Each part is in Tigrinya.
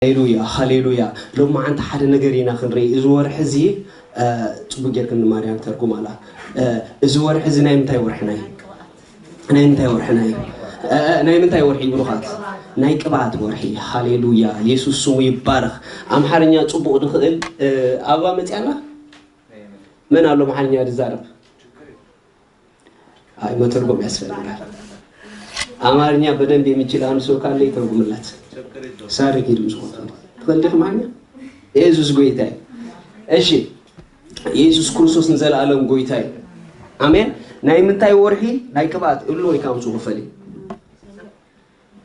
ሃሌሉያ፣ ሃሌሉያ። ሎማዓንቲ ሓደ ነገር ኢና ክንርኢ። እዚ ወርሒ እዚ፣ እ፣ ጽቡቅ ጌርክን ንማርያም ተርጉማላ። እ፣ እዚ ወርሒ እዚ ናይ ምንታይ ወርሕና እዩ? ናይ ምንታይ ወርሕና እዩ? እ፣ እ፣ ናይ ምንታይ ወርሒ እዩ ብሩኻት? ናይ ቅብኣት ወርሒ። ሃሌሉያ። የሱስ ስሙ ይባረኽ። ኣምሓርኛ ጽቡቅ ንኽእል፣ እ፣ ኣበባ መጽያና? መን ኣሎ ኣምሓርኛ ዝዛረብ? ኣይ፣ መተርጎም ያስፈልጋል። አማርኛ በደንብ የሚችል አንድ ሰው ካለ ይተርጉምለት። ሳሪ ኪዱ ዝኮነ ትፈልጥ ማኛ? ኢየሱስ ጎይታይ። እሺ፣ ኢየሱስ ክርስቶስ ንዘለዓለም ጎይታይ። ኣሜን። ናይ ምንታይ ወርሒ? ናይ ቅብኣት። እሉ ወይ ካምሱ ክፈል።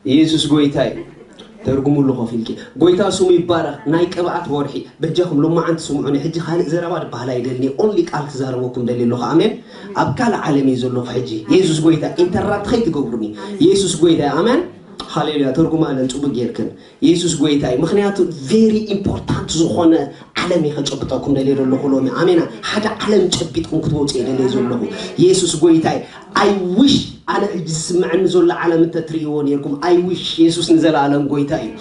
ኢየሱስ ጎይታይ። ተርጉሙሉ ኮፍ ኢልኪ። ጎይታ ስሙ ይባረኽ። ናይ ቅብኣት ወርሒ። በጃኹም ሎማዓንቲ ስምዑኒ። ሕጂ ካልእ ዘረባ ዝበሃል ኣይደልኒ። ኦንሊ ቃል ክዛረበኩም ደልየ ኣለኹ። ኣሜን። ኣብ ካልእ ዓለም እየ ዘለኹ ሕጂ። ኢየሱስ ጎይታ። ኢንተራፕት ከይትገብሩኒ። ኢየሱስ ጎይታ። ኣሜን። ሃሌሉያ። ተርጉማ ኣለን ጽቡቅ ጌርክን። ኢየሱስ ጎይታ እዩ። ምኽንያቱ ቬሪ ኢምፖርታንት ዝኾነ ዓለም እየ ከጨብጠኩም ደልየ ዘለኹ ሎሚ። ኣሜና። ሓደ ዓለም ጨቢጥኩም ክትወፁ እየ ደልየ ዘለኹ። ኢየሱስ ጎይታ እዩ። ኣይ ዊሽ ኣነ ሕጂ ዝስምዐኒ ዘሎ ዓለም እንተትርእይዎ ነርኩም። ኣይ ዊሽ። ኢየሱስ ንዘለዓለም ጎይታ እዩ።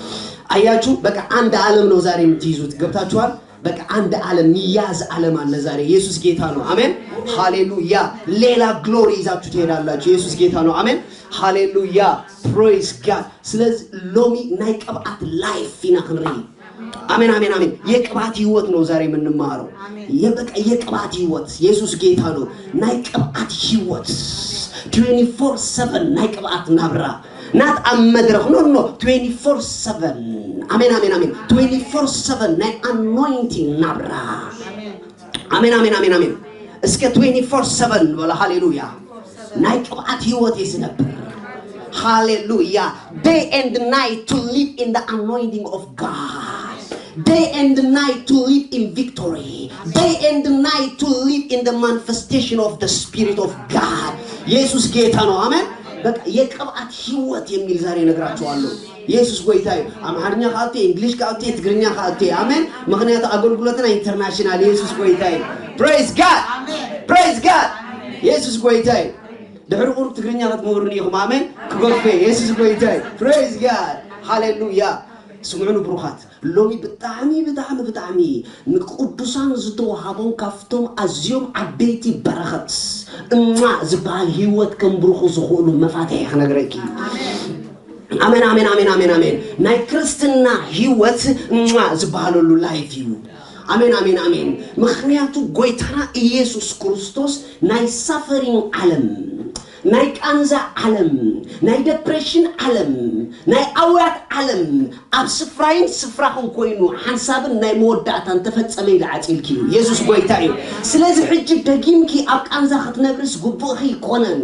አያችሁ፣ በቃ አንድ ዓለም ነው ዛሬ የምትይዙት። ገብታችኋል? በቃ አንድ ዓለም፣ ሚያዝ ዓለም አለ ዛሬ። ኢየሱስ ጌታ ነው። አሜን። ሃሌሉያ። ሌላ ግሎሪ ይዛችሁ ትሄዳላችሁ። ኢየሱስ ጌታ ነው። አሜን። ሃሌሉያ። ፕሬዝ ጋድ። ስለዚህ ሎሚ ናይ ቅብኣት ላይፍ ኢና ክንርኢ። አሜን፣ አሜን፣ አሜን። የቅባት ህይወት ነው ዛሬ የምንማረው። አሜን። የበቃ የቅባት ህይወት። ኢየሱስ ጌታ ነው። ናይ ቅብኣት ህይወት። ትዌንቲ ፎር ሰቨን ናይ ቅብኣት ናብራ። ናት ኣብ መድረኽ። ኖ፣ ኖ፣ ትዌንቲ ፎር ሰቨን። ኣሜን፣ ኣሜን፣ ኣሜን። ትዌንቲ ፎር ሰቨን ናይ ኣኖይንቲንግ ናብራ። ኣሜን፣ ኣሜን፣ ኣሜን፣ ኣሜን። እስከ ትዌንቲ ፎር ሰቨን በሉ። ሃሌሉያ። ናይ ቅብኣት ህይወት እዩ ዝነብር። ሃሌሉያ። Day and night to live in the anointing of God. Day and night to live in victory. Day and night to live in the manifestation of the Spirit of God. ኢየሱስ ጌታ ነው። አሜን። በቃ የቅብኣት ህይወት የሚል ዛሬ እነግራችኋለሁ። ኢየሱስ ጎይታ እዩ። ኣምሓርኛ ከኣቱ፣ እንግሊሽ ከኣቱ፣ ትግርኛ ከኣቱ። ኣሜን። ምኽንያቱ ኣገልግሎትና ኢንተርናሽናል። ኢየሱስ ጎይታ እዩ። ፕሬዝ ጋድ። ፕሬዝ ጋድ። ኢየሱስ ጎይታ እዩ። ድሕሪ ቁሩብ ትግርኛ ክትምህሩኒ ኢኹም። ኣሜን። ክገድፎ እየ። ኢየሱስ ጎይታ እዩ። ፕሬዝ ጋድ። ሃሌሉያ። ስምዑኒ ብሩኻት። ሎሚ ብጣዕሚ፣ ብጣዕሚ፣ ብጣዕሚ ንቅዱሳን ዝተወሃቦም ካብቶም ኣዝዮም ዓበይቲ በረኸት እማ ዝበሃል ህይወት ከንብርኹ ዝኽእሉ መፋትሒ ክነግረኪ። ኣሜን፣ ኣሜን፣ ኣሜን፣ ኣሜን፣ ኣሜን። ናይ ክርስትና ህይወት እማ ዝበሃለሉ ላይፍ እዩ። ኣሜን፣ ኣሜን፣ ኣሜን። ምኽንያቱ ጎይታና ኢየሱስ ክርስቶስ ናይ ሳፈሪንግ ዓለም፣ ናይ ቃንዛ ዓለም፣ ናይ ደፕሬሽን ዓለም፣ ናይ ኣውያት ዓለም ኣብ ስፍራይን ስፍራኹም ኮይኑ ሓንሳብን ናይ መወዳእታን ተፈጸመ ኢሉ ዓጺልኪ እዩ። ኢየሱስ ጎይታ እዩ። ስለዚ ሕጂ ደጊምኪ ኣብ ቃንዛ ክትነብርስ ግቡእኺ ይኮነን።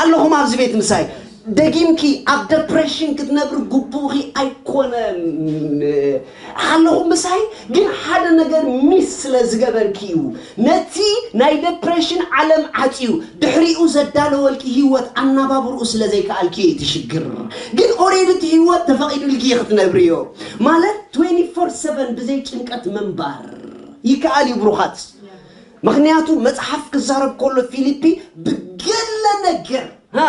ኣለኹም ኣብዚ ቤት ምሳይ። ደጊምኪ ኣብ ደፕሬሽን ክትነብሪ ግቡእኺ ኣይኮነን። ኣለኹም ምሳይ፣ ግን ሓደ ነገር ሚስ ስለ ዝገበርኪ እዩ። ነቲ ናይ ደፕሬሽን ዓለም ዓጽዩ ድሕሪኡ ዘዳለወልኪ ህይወት ኣናባብርኡ ስለ ዘይከኣልኪ እዩ እቲ ሽግር። ግን ኦሬዲ እቲ ህይወት ተፈቒዱልኪ እዩ ክትነብርዮ። ማለት ትዌንቲ ፎር ሰቨን ብዘይ ጭንቀት ምንባር ይከኣል እዩ ብሩኻት። ምኽንያቱ መጽሓፍ ክዛረብ ከሎ ፊሊፒ ብገለ ነገር፣ ሃ?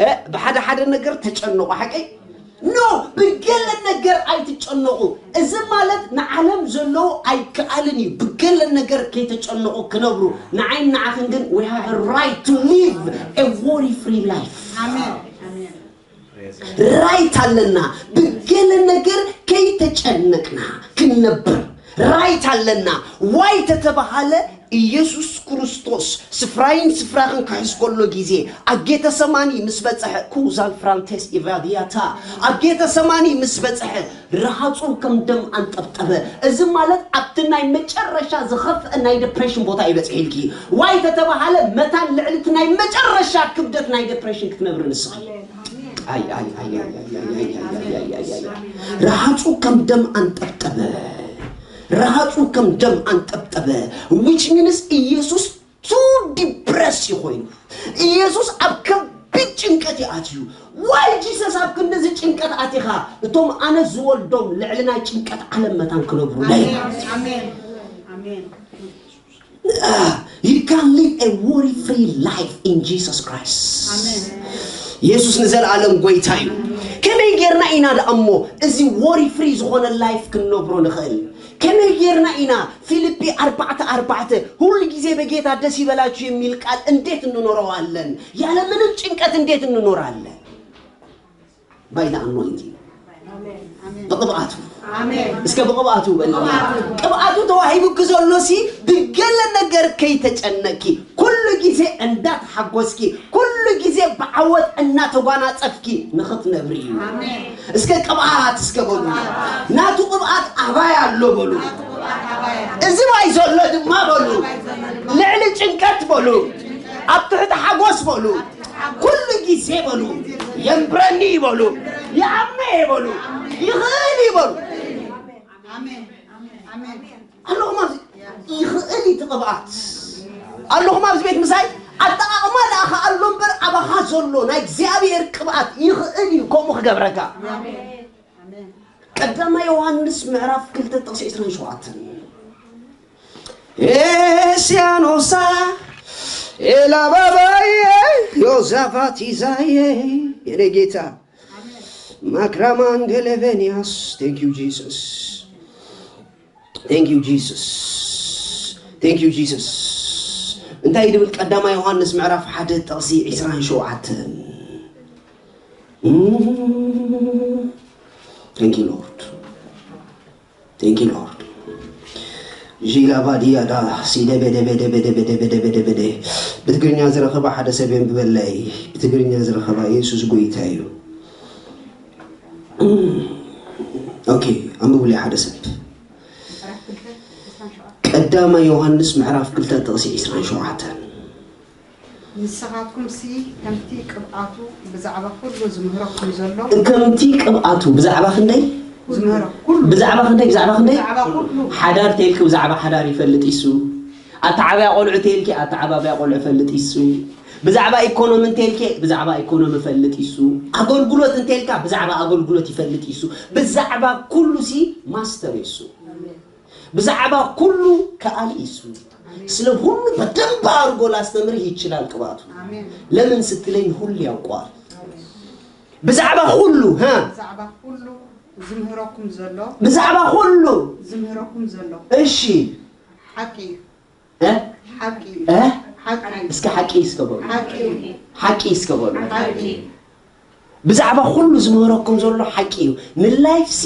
እ፣ ብሓደ ሓደ ነገር ተጨነቑ፣ ሓቀይ? ኖ፣ ብገለ ነገር ኣይትጨነቑ። እዚ ማለት ንዓለም ዘለዉ ኣይከኣልን እዩ። ብገለ ነገር ከይተጨነቑ ክነብሩ። ንዓይን ንዓኽን ግን we have a right to live a worry free life። ኣሜን። ኣሜን። ራይት ኣለና። ብገለ ነገር ከይተጨነቅና ክንነብር ራይት ኣለና። ዋይ ተተባሃለ ኢየሱስ ክርስቶስ ስፍራይን ስፍራኽን ክሕዝ ከሎ ግዜ ኣብ ጌተሰማኒ ምስ በጽሐ፣ ኩዛል ፍራንቴስ ኢቫዲያታ፣ ኣብ ጌተሰማኒ ምስ በጽሐ ረሃጹ ከም ደም ኣንጠብጠበ። እዚ ማለት ኣብቲ ናይ መጨረሻ ዝኸፍአ ናይ ደፕሬሽን ቦታ እዩ በጺሒልኪ። ዋይ ተተባሃለ መታን ልዕሊ እቲ ናይ መጨረሻ ክብደት ናይ ደፕሬሽን ክትነብሪ ንስኺ። ኣይ፣ ኣይ፣ ኣይ፣ ኣይ፣ ኣይ፣ ኣይ፣ ኣይ፣ ኣይ፣ ኣይ፣ ኣይ፣ ኣይ፣ ኣይ። ረሃጹ ከም ደም ኣንጠብጠበ። ረሃጹ ከም ደም ኣንጠብጠበ። ዊች ሚንስ ኢየሱስ ቱ ዲፕረስ እዩ ኮይኑ። ኢየሱስ ኣብ ከቢድ ጭንቀት እዩ ኣትዩ። ዋይ ጂሰስ ኣብ ክንድዚ ጭንቀት ኣቲኻ? እቶም ኣነ ዝወልዶም ልዕሊ ናይ ጭንቀት ዓለም መታን ክነብሩ ናይ ኣሜን። ኣሜን። ኣሜን። You can live a worry free life in Jesus Christ. ኣሜን። ኢየሱስ ንዘለዓለም ጎይታ እዩ። ከመይ ገይረ ጌርና ኢና ደኣ እሞ እዚ ወሪ ፍሪ ዝኾነ ላይፍ ክንነብሮ ንኽእል? ከመይ ጌርና ኢና ፊልጲ ኣርባዕተ ኣርባዕተ ሁል ጊዜ በጌታ ደስ ይበላችሁ የሚል ቃል እንዴት እንኖረዋለን? ያለምንም ጭንቀት እንዴት እንኖራለን? By the anointing. ብቕብኣቱ። እስከ ብቕብኣቱ በል። ቅብኣቱ ተዋሂቡኪ ዘሎ ሲ ብገለ ነገር ከይተጨነቅኪ፣ ኩሉ ጊዜ እንዳተሓጎስኪ፣ ኩሉ ጊዜ ብዓወት እናተጓናጸፍኪ ንኽትነብሪ እዩ። እስከ ቅብኣት እስከ በሉ። ናቱ ቅብኣት ኣባይ ኣሎ በሉ። እዚ ባይ ዘሎ ድማ በሉ። ልዕሊ ጭንቀት በሉ። ኣብ ትሕቲ ሓጎስ በሉ። ኩሉ ጊዜ በሉ። የንብረኒ በሉ። ይኣምነ በሉ። ይኽእል እዩ በሉ። ኣለኹም ኣብዚ ይኽእል እዩ እቲ ቅብኣት። ኣለኹም ኣብዚ ቤት ምሳይ ኣጠቓቕማ ደኣ ከኣ ኣሎ እምበር ኣባኻ ዘሎ ናይ እግዚኣብሔር ቅብኣት ይኽእል እዩ ከምኡ ክገብረካ። ቀዳማይ ዮሃንስ ምዕራፍ ክልተ ጥቕሲ ዕስራን ሸውዓተን። ኤስያኖሳ ኤላባባዬ ዮዛፋቲዛዬ የኔ ጌታ ማክራማንደለቨኒያስ። Thank you Jesus. Thank you Jesus. Thank you Jesus. እንታይ ድብል ቀዳማይ ዮሃንስ ምዕራፍ ሓደ ጥቕሲ ዕስራን ሸውዓተን። Thank you Lord. Thank you Lord. ዢላባዲያዳ ሲደበደበደበደበደበደበደበደ ብትግርኛ ዝረኸባ ሓደ ሰብ የንብበለይ። ብትግርኛ ዝረኸባ ኢየሱስ ጎይታ እዩ። ኦኬ፣ ኣንብቡለይ ሓደ ሰብ። ቀዳማይ ዮሃንስ ምዕራፍ ክልተ ጥቕሲ ዕስራን ሸውዓተን። ንስኻትኩምሲ ከምቲ ቅብኣቱ ብዛዕባ ኩሉ ዝምህረኩም ዘሎ ከምቲ ቅብኣቱ ብዛዕባ ክንደይ ዝምህረኩም ኩሉ ብዛዕባ ክንደይ ብዛዕባ ክንደይ ብዛዕባ ኩሉ ሓዳር ተልኪ ብዛዕባ ሓዳር ይፈልጥ ይሱ ኣተዓባያ ቆልዑ ተልኪ ኣተዓባብያ ቆልዑ ይፈልጥ ይሱ ብዛዕባ ኢኮኖሚ እንተልኪ ብዛዕባ ኢኮኖሚ ይፈልጥ ይሱ ኣገልግሎት እንተልካ ብዛዕባ ኣገልግሎት ይፈልጥ ይሱ ብዛዕባ ኩሉ ሲ ማስተር ይሱ ብዛዕባ ኩሉ ከኣሊ ይሱ ስለ ሁሉ በደንብ አድርጎ ላስተምርህ ይችላል ቅባቱ። ለምን ስትለኝ ሁሉ ያውቀዋል። ብዛዕባ ሁሉ ሀ ብዛዕባ ኩሉ ዝምህረኩም ዘሎ ብዛዕባ ሁሉ ዝምህረኩም ዘሎ እሺ ሓቂ እዩ። እ ሓቂ እዩ። እ ሓቂ እዩ። እስከ ሓቂ እስከ በሉ። ሓቂ እዩ። ሓቂ እስከ በሉ። ሓቂ እዩ። ብዛዕባ ኩሉ ዝምህረኩም ዘሎ ሓቂ እዩ። ንላይፍ ሲ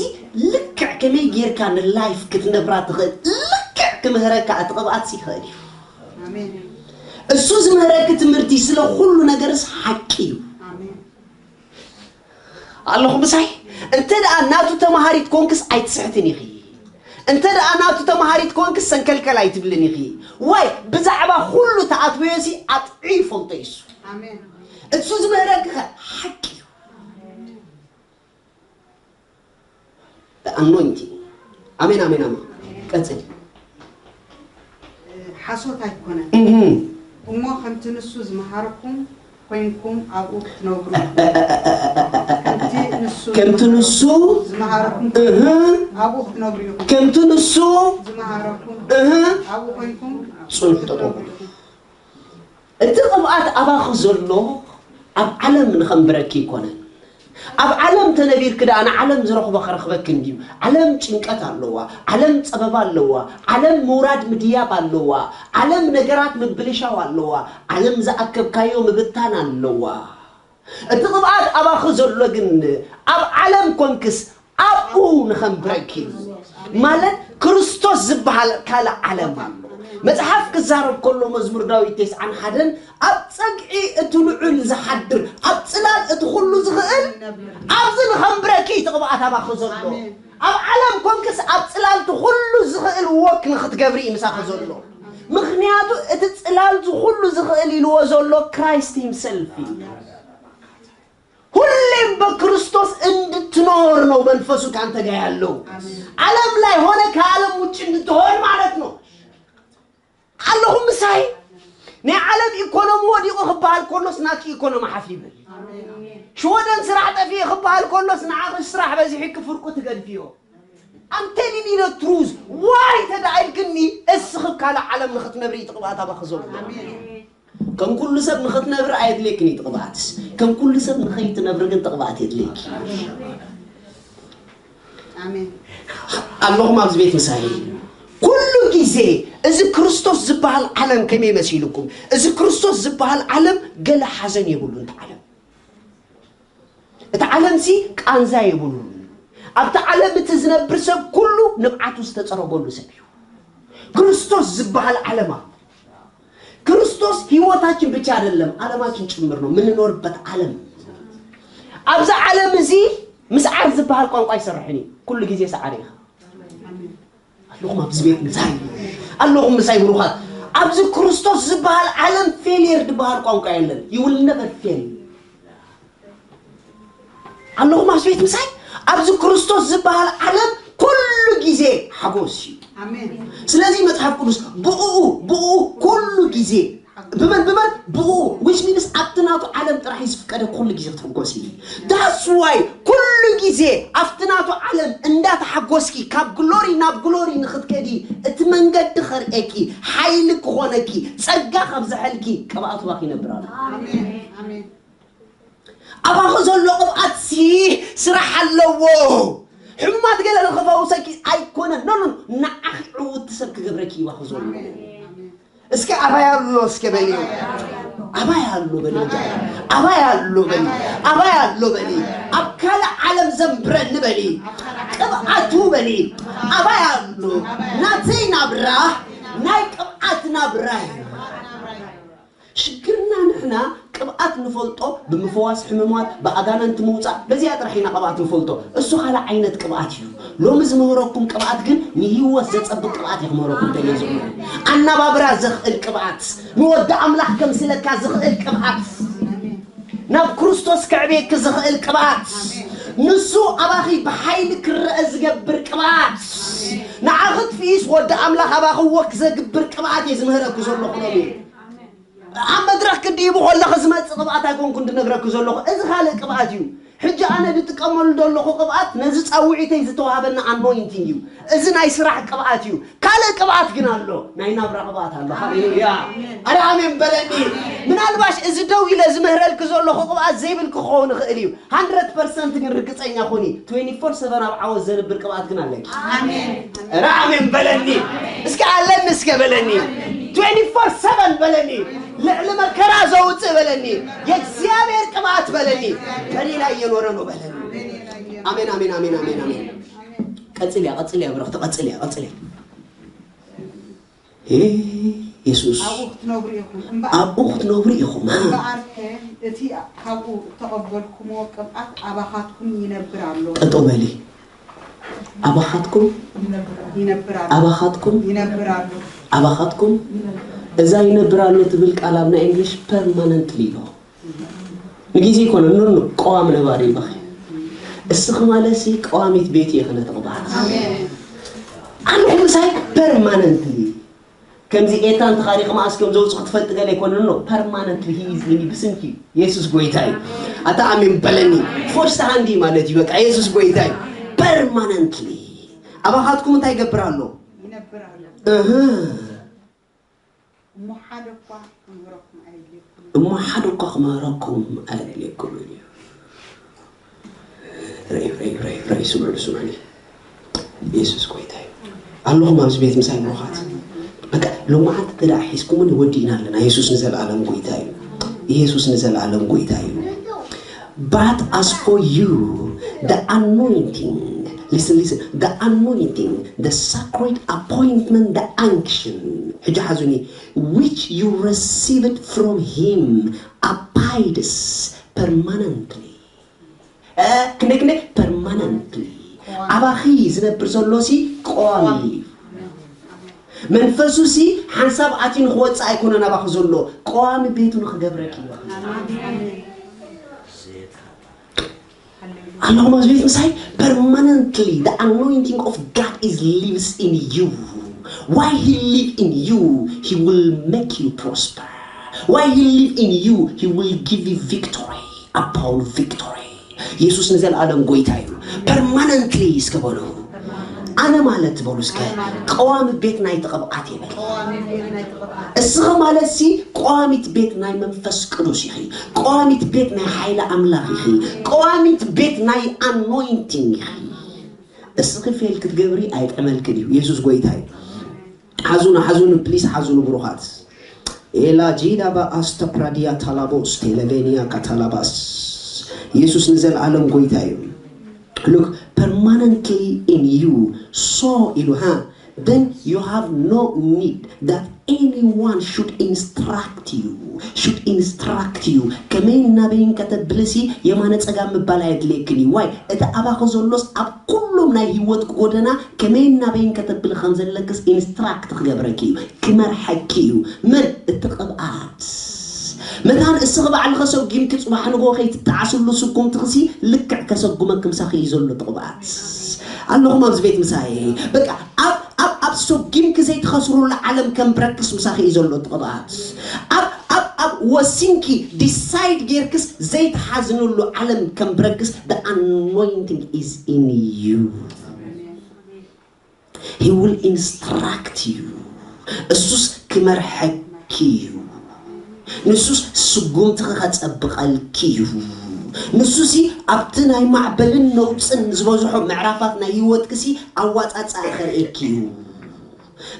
ልክዕ ከመይ ጌርካ ንላይፍ ክትነብራ ትኽእል ልክዕ ክምህረካ እቲ ቅብኣት ሲ ይኽእል እዩ። ኣሜን። እሱ ዝምህረኪ ትምህርቲ ስለ ኩሉ ነገርስ ሓቂ እዩ። ኣሜን። ኣለኹም ምሳይ? እንተ ደኣ ናቱ ተማሃሪት ኮንክስ ኣይትስሕትን ኢኺ። እንተ ደኣ ናቱ ተማሃሪት ኮንክስ ሰንከልከል ኣይትብልን ኢኺ። ዋይ ብዛዕባ ኩሉ ተኣትበዮ ሲ ኣጥዒ ይፈልጦ እዩ እሱ። ኣሜን። እሱ ዝምህረኪ ኸ ሓቂ እዩ። ኣኖይንቲ ኣሜን ኣሜን ኣሜን። ቀጽል። ሓሶት ኣይኮነን እም እሞ ከምቲ ንሱ ዝመሃረኩም ኮይንኩም ኣብኡ ክትነብሩ ከምቲ ንሱ ከምቲ ንሱ ዝመሃረኩም እህ ኣብኡ ክትነብሩ ኢኹም። ከምቲ ንሱ ዝመሃረኩም እህ ኣብኡ ኮይንኩም ጽኑዕ ጠጠው ክትነብሩ ኢኹም። እቲ ቅብኣት ኣባኺ ዘሎ ኣብ ዓለም ንኸንብረኪ ኣይኮነን። ኣብ ዓለም ተነቢርኪ ደኣ ንዓለም ዝረኽቦ ከረኽበኪ እንድዩ። ዓለም ጭንቀት ኣለዋ፣ ዓለም ጸበባ ኣለዋ፣ ዓለም ምውራድ ምድያብ ኣለዋ፣ ዓለም ነገራት ምብልሻው ኣለዋ፣ ዓለም ዝኣከብካዮ ምብታን ኣለዋ። እቲ ቅብኣት ኣባኺ ዘሎ ግን ኣብ ዓለም ኮንክስ ኣብኡ ንኸንብረኪ እዩ። ማለት ክርስቶስ ዝበሃል ካልእ ዓለም ኣሎ። መጽሓፍ ክዛረብ ከሎ መዝሙር ዳዊት ተስዓን ሓደን ኣብ ጸግዒ እቲ ልዑል ዝሓድር ኣብ ጽላል እቲ ኩሉ ዝኽእል ኣብዚ ንኸንብረኪ እዩ እቲ ቅብኣት ኣባኺ ዘሎ። ኣብ ዓለም ኮንክስ ኣብ ጽላል እቲ ኩሉ ዝኽእል ወክ ንኽትገብሪ እዩ ምሳኺ ዘሎ። ምኽንያቱ እቲ ጽላል እዚ ኩሉ ዝኽእል ኢልዎ ዘሎ ክራይስት ሂምሰልፍ እዩ። ሁሌም በክርስቶስ እንድትኖር ነው መንፈሱ ካንተ ጋር ያለው። ዓለም ላይ ሆነ ከዓለም ውጭ እንድትሆን ማለት ነው። ኣለኹም ምሳይ? ናይ ዓለም ኢኮኖሚ ወዲቑ ክበሃል ከሎስ ናትኪ ኢኮኖሚ ሓፍ ይብል። ሽወደን ስራሕ ጠፊኡ ክበሃል ከሎስ ንዓኺ ስራሕ በዚሑኪ ፍርቁ ትገድፍዮ። I'm telling you the truth. ዋይ ተዳኢልክኒ እስኺ ካልእ ዓለም ንኽትነብሪ እዩ ትቕባእ ታባኺ ዘሎ። ከም ኩሉ ሰብ ንኽትነብሪ ኣየድልየክን እዩ ትቕባእትስ። ከም ኩሉ ሰብ ንኸይትነብሪ ግን ትቕባእት የድልየኪ። ኣሜን። ኣለኹም ኣብዚ ቤት ምሳይ። ኩሉ ግዜ እዚ ክርስቶስ ዝበሃል ዓለም ከመይ መሲልኩም? እዚ ክርስቶስ ዝበሃል ዓለም ገለ ሓዘን የብሉን። እቲ ዓለም እቲ ዓለምሲ ቃንዛ የብሉን። ኣብቲ ዓለም እቲ ዝነብር ሰብ ኩሉ ንብዓቱ ዝተጸረገሉ ሰብ እዩ። ክርስቶስ ዝበሃል ዓለም ኣሎ። ክርስቶስ ህይወታችን ብቻ አይደለም፣ ዓለማችን ጭምር ነው፣ የምንኖርበት ዓለም። ኣብዚ ዓለም እዚ ምስዓር ዝበሃል ቋንቋ ኣይሰርሕን እዩ። ኩሉ ግዜ ሰዓሪ ኢኻ። ኣለኹም ኣብዚ ቤት ምሳይ፣ ኣለኹም ምሳይ ብሩኻት። ኣብዚ ክርስቶስ ዝበሃል ዓለም ፌልየር ዝበሃል ቋንቋ የለን። You will never fail። ኣለኹም ኣብዚ ቤት ምሳይ። ኣብዚ ክርስቶስ ዝበሃል ዓለም ኩሉ ግዜ ሓጎስ እዩ። ኣሜን። ስለዚ መጽሓፍ ቅዱስ ብኡ ብኡ ኩሉ ግዜ ብመን ብመን ብኡ፣ which means ኣብቲ ናቱ ዓለም ጥራሕ እዩ ዝፍቀደ ኩሉ ግዜ ክትሕጎስ እዩ። That's why ኩሉ ግዜ ኣብቲ ናቱ ዓለም እንዳተሓጎስኪ ካብ ግሎሪ ናብ ግሎሪ ንኽትከዲ እቲ መንገዲ ከርእየኪ፣ ሓይሊ ክኾነኪ፣ ጸጋ ከብዝሐልኪ ቅብኣቱ ባክ ይነብር ኣሎ። ኣሜን። ኣሜን። ኣባኺ ዘሎ ቅብኣትሲ ስራሕ ኣለዎ። ሕሙማት ገለ ንኽፈውሰኪ ኣይኮነን። ኖ ኖ፣ ንዓኺ ዕውቲ ሰብ ክገብረኪ እዩ ኣባኺ ዘሎ። እስኪ ኣባይ ኣሎ እስከ በሊ። ኣባይ ኣሎ በሊ። ኣባይ ኣሎ በሊ። ኣባይ ኣሎ በሊ። ኣብ ካልእ ዓለም ዘንብረኒ በሊ። ቅብኣቱ በሊ። ኣባይ ኣሎ። ናተይ ናብራ ናይ ቅብኣት ናብራ እዩ። ሽግርና ንሕና ቅብኣት ንፈልጦ ብምፍዋስ ሕሙማት፣ ብኣጋንንቲ ምውፃእ፣ በዚኣ ጥራሕ ኢና ቅብኣት ንፈልጦ። እሱ ካልእ ዓይነት ቅብኣት እዩ። ሎሚ ዝምህረኩም ቅብኣት ግን ንህይወት ዘፀብቅ ቅብኣት እየ ክምህረኩም ደልየ ዘሎ። ኣናባብራ ዘኽእል ቅብኣት፣ ንወዲ ኣምላኽ ከምስለካ ዝኽእል ቅብኣት፣ ናብ ክርስቶስ ከዕብየኪ ዝኽእል ቅብኣት፣ ንሱ ኣባኺ ብሓይሊ ክረአ ዝገብር ቅብኣት፣ ንዓኺ ትፍኢስ ወዲ ኣምላኽ ኣባኺ ወክ ዘግብር ቅብኣት እየ ዝምህረኪ ዘለኹ ሎሚ። ኣብ መድረኽ ክድይቡ ከለኺ ዝመጽእ ቅብኣት ኣይኮንኩን ድነግረኪ ዘለኹ፣ እዚ ካልእ ቅብኣት እዩ። ሕጂ ኣነ ድጥቀመሉ ዘለኹ ቅብኣት ነዚ ጻውዒተይ ዝተዋህበኒ ኣኖይንቲንግ እዩ። እዚ ናይ ስራሕ ቅብኣት እዩ። ካልእ ቅብኣት ግን ኣሎ፣ ናይ ናብራ ቅብኣት ኣሎ። ሃሌሉያ! ኣረ ኣሜን በለኒ። ምናልባሽ እዚ ደው ኢለ ዝምህረልኪ ዘለኹ ቅብኣት ዘይብልኪ ክኸውን ይኽእል እዩ። ሃንድረድ ፐርሰንት ግን ርግጸኛ ኩኒ፣ ትዌንቲ ፎር ሰቨን ኣብ ዓወት ዘንብር ቅብኣት ግን ኣለኪ። ኣረ ኣሜን በለኒ። እስኪ ኣለኒ እስከ በለኒ። ትዌንቲ ፎር ሰቨን በለኒ። ልዕሊ መከራ ዘውፅእ በለኒ። የእግዚኣብሔር ቅብኣት በለኒ። በእኔ ላይ እየኖረ ነው በለኒ። ኣሜን ኣሜን ኣሜን ኣሜን ኣሜን። ቀጽልያ ቀጽልያ ብረኽቲ ቀጽልያ ቀጽልያ። የሱስ ኣብኡ ክትነብሩ ኢኹም። እምበኣር ኣብኡ ክትነብሩ ኢኹም። እምበኣርከ እቲ ካብኡ እተቐበልኩምዎ ቅብኣት ኣባኻትኩም ይነብር ኣሎ። ጠጠው በሊ። ኣባኻትኩም ይነብር ኣሎ። ኣባኻትኩም ይነብር ኣሎ። ኣባኻትኩም እዛ ይነብር ኣሎ ትብል ቃል ኣብ ናይ እንግሊሽ ፐርማነንትሊ ኢሎ። ንግዜ ይኮነ ኖ ኖ ቀዋም ነባሪ ኢባኺ። እስኺ ማለትሲ ቀዋሚት ቤት ኢኺ ነቲ ቅብኣት። ኣለኹ ምሳይ ፐርማነንትሊ። ከምዚ ኤታን ተኻሪኺ መኣስ ከም ዘውፅእ ክትፈልጥ ገለ ኣይኮነን ኖ ፐርማነንትሊ ሂ ኢዝ ኢን ብስምኪ። የሱስ ጎይታ እዩ። ኣታ ኣሜን በለኒ። ፈርስት ሃንድ ማለት እዩ በቃ የሱስ ጎይታ እዩ። ፐርማነንትሊ ኣባኻትኩም እንታይ ይገብር ኣሎ? ይነብር ኣሎ። እህ እሞ ሓደ እኳ ክምህረኩም ኣየድልየኩም። እሞ ሓደ እኳ ክምህረኩም ኣየድልየኩም እዩ። ረይ ረይ ረይ ረይ ስምዑ ስምዑ። የሱስ ጎይታ እዩ። ኣለኹም ኣብዚ ቤት ምሳይ ብሩኻት። በቃ ሎማዓንቲ እንተ ደኣ ሒዝኩምኒ ወዲእና ኣለና። የሱስ ንዘለኣለም ጎይታ እዩ። የሱስ ንዘለኣለም ጎይታ እዩ። But as for you, the anointing, listen, listen, the anointing, the sacred appointment, the unction, ሕጂ ሓዙኒ፣ which you received from him abides permanently. እ፣ ክንደይ ክንደይ? Permanently። ኣባኺ ዝነብር ዘሎ ሲ ቀዋሚ እዩ። መንፈሱ ሲ ሓንሳብ ኣትዩ ንክወፅእ ኣይኮነን ኣባኺ ዘሎ፣ ቀዋሚ ቤቱ ንክገብረኪ እዩ። ኣለኹም ኣብዚ ቤት ምሳይ? Permanently, the anointing of God is lives in you. Why he live in you? He will make you prosper. Why he live in you? He will give you victory upon victory. የሱስ ንዘለኣለም ጎይታ እዩ። ፐርማነንትሊ እስከ በሉ። ኣነ ማለት በሉ እስከ ቀዋሚ ቤት ናይቲ ቅብኣት ይበል። እስኺ ማለት ሲ ቀዋሚት ቤት ናይ መንፈስ ቅዱስ ኢኺ። ቀዋሚት ቤት ናይ ሓይሊ ኣምላኽ ኢኺ። ቀዋሚት ቤት ናይ ኣኖይንቲንግ ኢኺ። እስኺ ፌል ክትገብሪ ኣይጥዕመልክን እዩ። የሱስ ጎይታ እዩ። ሓዙኑ፣ ሓዙኑ፣ ፕሊስ ሓዙኑ ብሩኻት። ኤላ ጂዳ ባኣስተ ፕራዲያ ታላቦስ ቴለቬኒያ ካታላባስ። የሱስ ንዘለኣለም ጎይታ እዩ። Look, permanently in you. So ኢሉ ሃ then you have no need that anyone should instruct you, should instruct you. ከመይ እናበይን ከተብልሲ የማነ ጸጋም ምባል ኣየድልየክን እዩ። ዋይ እቲ ኣባኺ ዘሎስ ኣብ ኩሎም ናይ ህይወት ጎደና ከመይ እናበይን ከተብል ከም ዘለክስ ኢንስትራክት ክገብረኪ እዩ፣ ክመርሐኪ እዩ። መን እቲ ቅብኣት መታን እስኺ ባዕልኸ ሰጒምኪ ጽባሕ ንግሆ ከይትጠዓስሉ ስጉምትኽሲ ልክዕ ከሰጉመኪ ምሳኺ እዩ ዘሎ እቲ ቅብኣት። ኣለኹም ኣብዚ ቤት ምሳይ። በቃ ኣብ ኣብ ኣብ ሰጒምኪ ዘይትኸስሩሉ ዓለም ከም ብረክስ ምሳኺ እዩ ዘሎ እቲ ቅብኣት። ኣብ ኣብ ኣብ ወሲንኪ ዲሳይድ ጌርክስ ዘይትሓዝንሉ ዓለም ከም ብረክስ the anointing is in you። He will instruct you. እሱስ ክመርሐኪ እዩ። ንሱስ ስጉምትኺ ከጸብቐልኪ እዩ። ንሱሲ ኣብቲ ናይ ማዕበልን ነውጽን ዝበዝሖ ምዕራፋት ናይ ህይወትክሲ ኣዋጻጽኣ ከርእየኪ እዩ።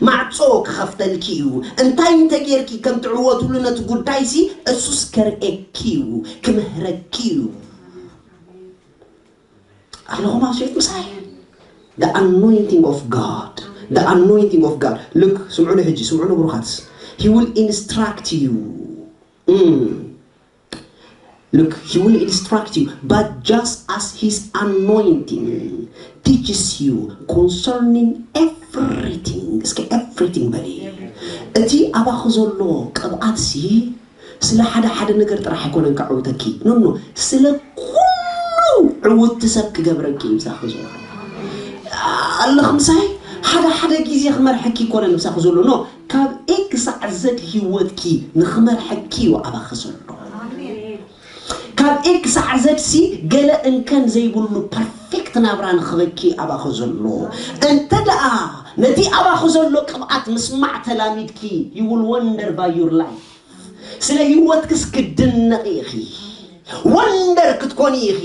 ማዕጾ ክኸፍተልኪ እዩ። እንታይ እንተጌርኪ ከም ትዕወትሉ ነቲ ጉዳይሲ እሱስ ከርእየኪ እዩ፣ ክምህረኪ እዩ። ኣለኹም ኣብ ስዊት ምሳይ። The anointing of God. The anointing of God. Look, ስምዑኒ ሕጂ፣ ስምዑኒ ብሩኻት። He will instruct you. Mm. Look, he will instruct you. But just as his anointing teaches you concerning everything. እስከ everything በሊ። እቲ ኣባኹ ዘሎ ቅብኣትሲ ስለ ሓደ ሓደ ነገር ጥራሕ ኣይኮነን ከዕውተኪ። ኖ፣ ኖ፣ ስለ ኩሉ ዕውቲ ሰብ ክገብረኪ እዩ ምሳኺ ዘሎ። ኣለኽ ምሳይ ሓደ ሓደ ግዜ ክመርሐኪ ይኮነን ምሳኺ ዘሎ። ኖ፣ ካብ ኤ ክሳዕ ዘድ ህይወትኪ ንኽመርሐኪ እዩ ኣባኺ ዘሎ። ካብ ኤ ክሳዕ ዘድ ሲ ገለ እንከን ዘይብሉ ፐርፌክት ናብራ ንኽበኪ ኣባኺ ዘሎ። እንተ ደኣ ነቲ ኣባኺ ዘሎ ቅብኣት ምስማዕ ተላሚድኪ፣ you will wonder by your life። ስለ ህይወትክስ ክትድነቂ ኢኺ። ወንደር ክትኮኒ ኢኺ።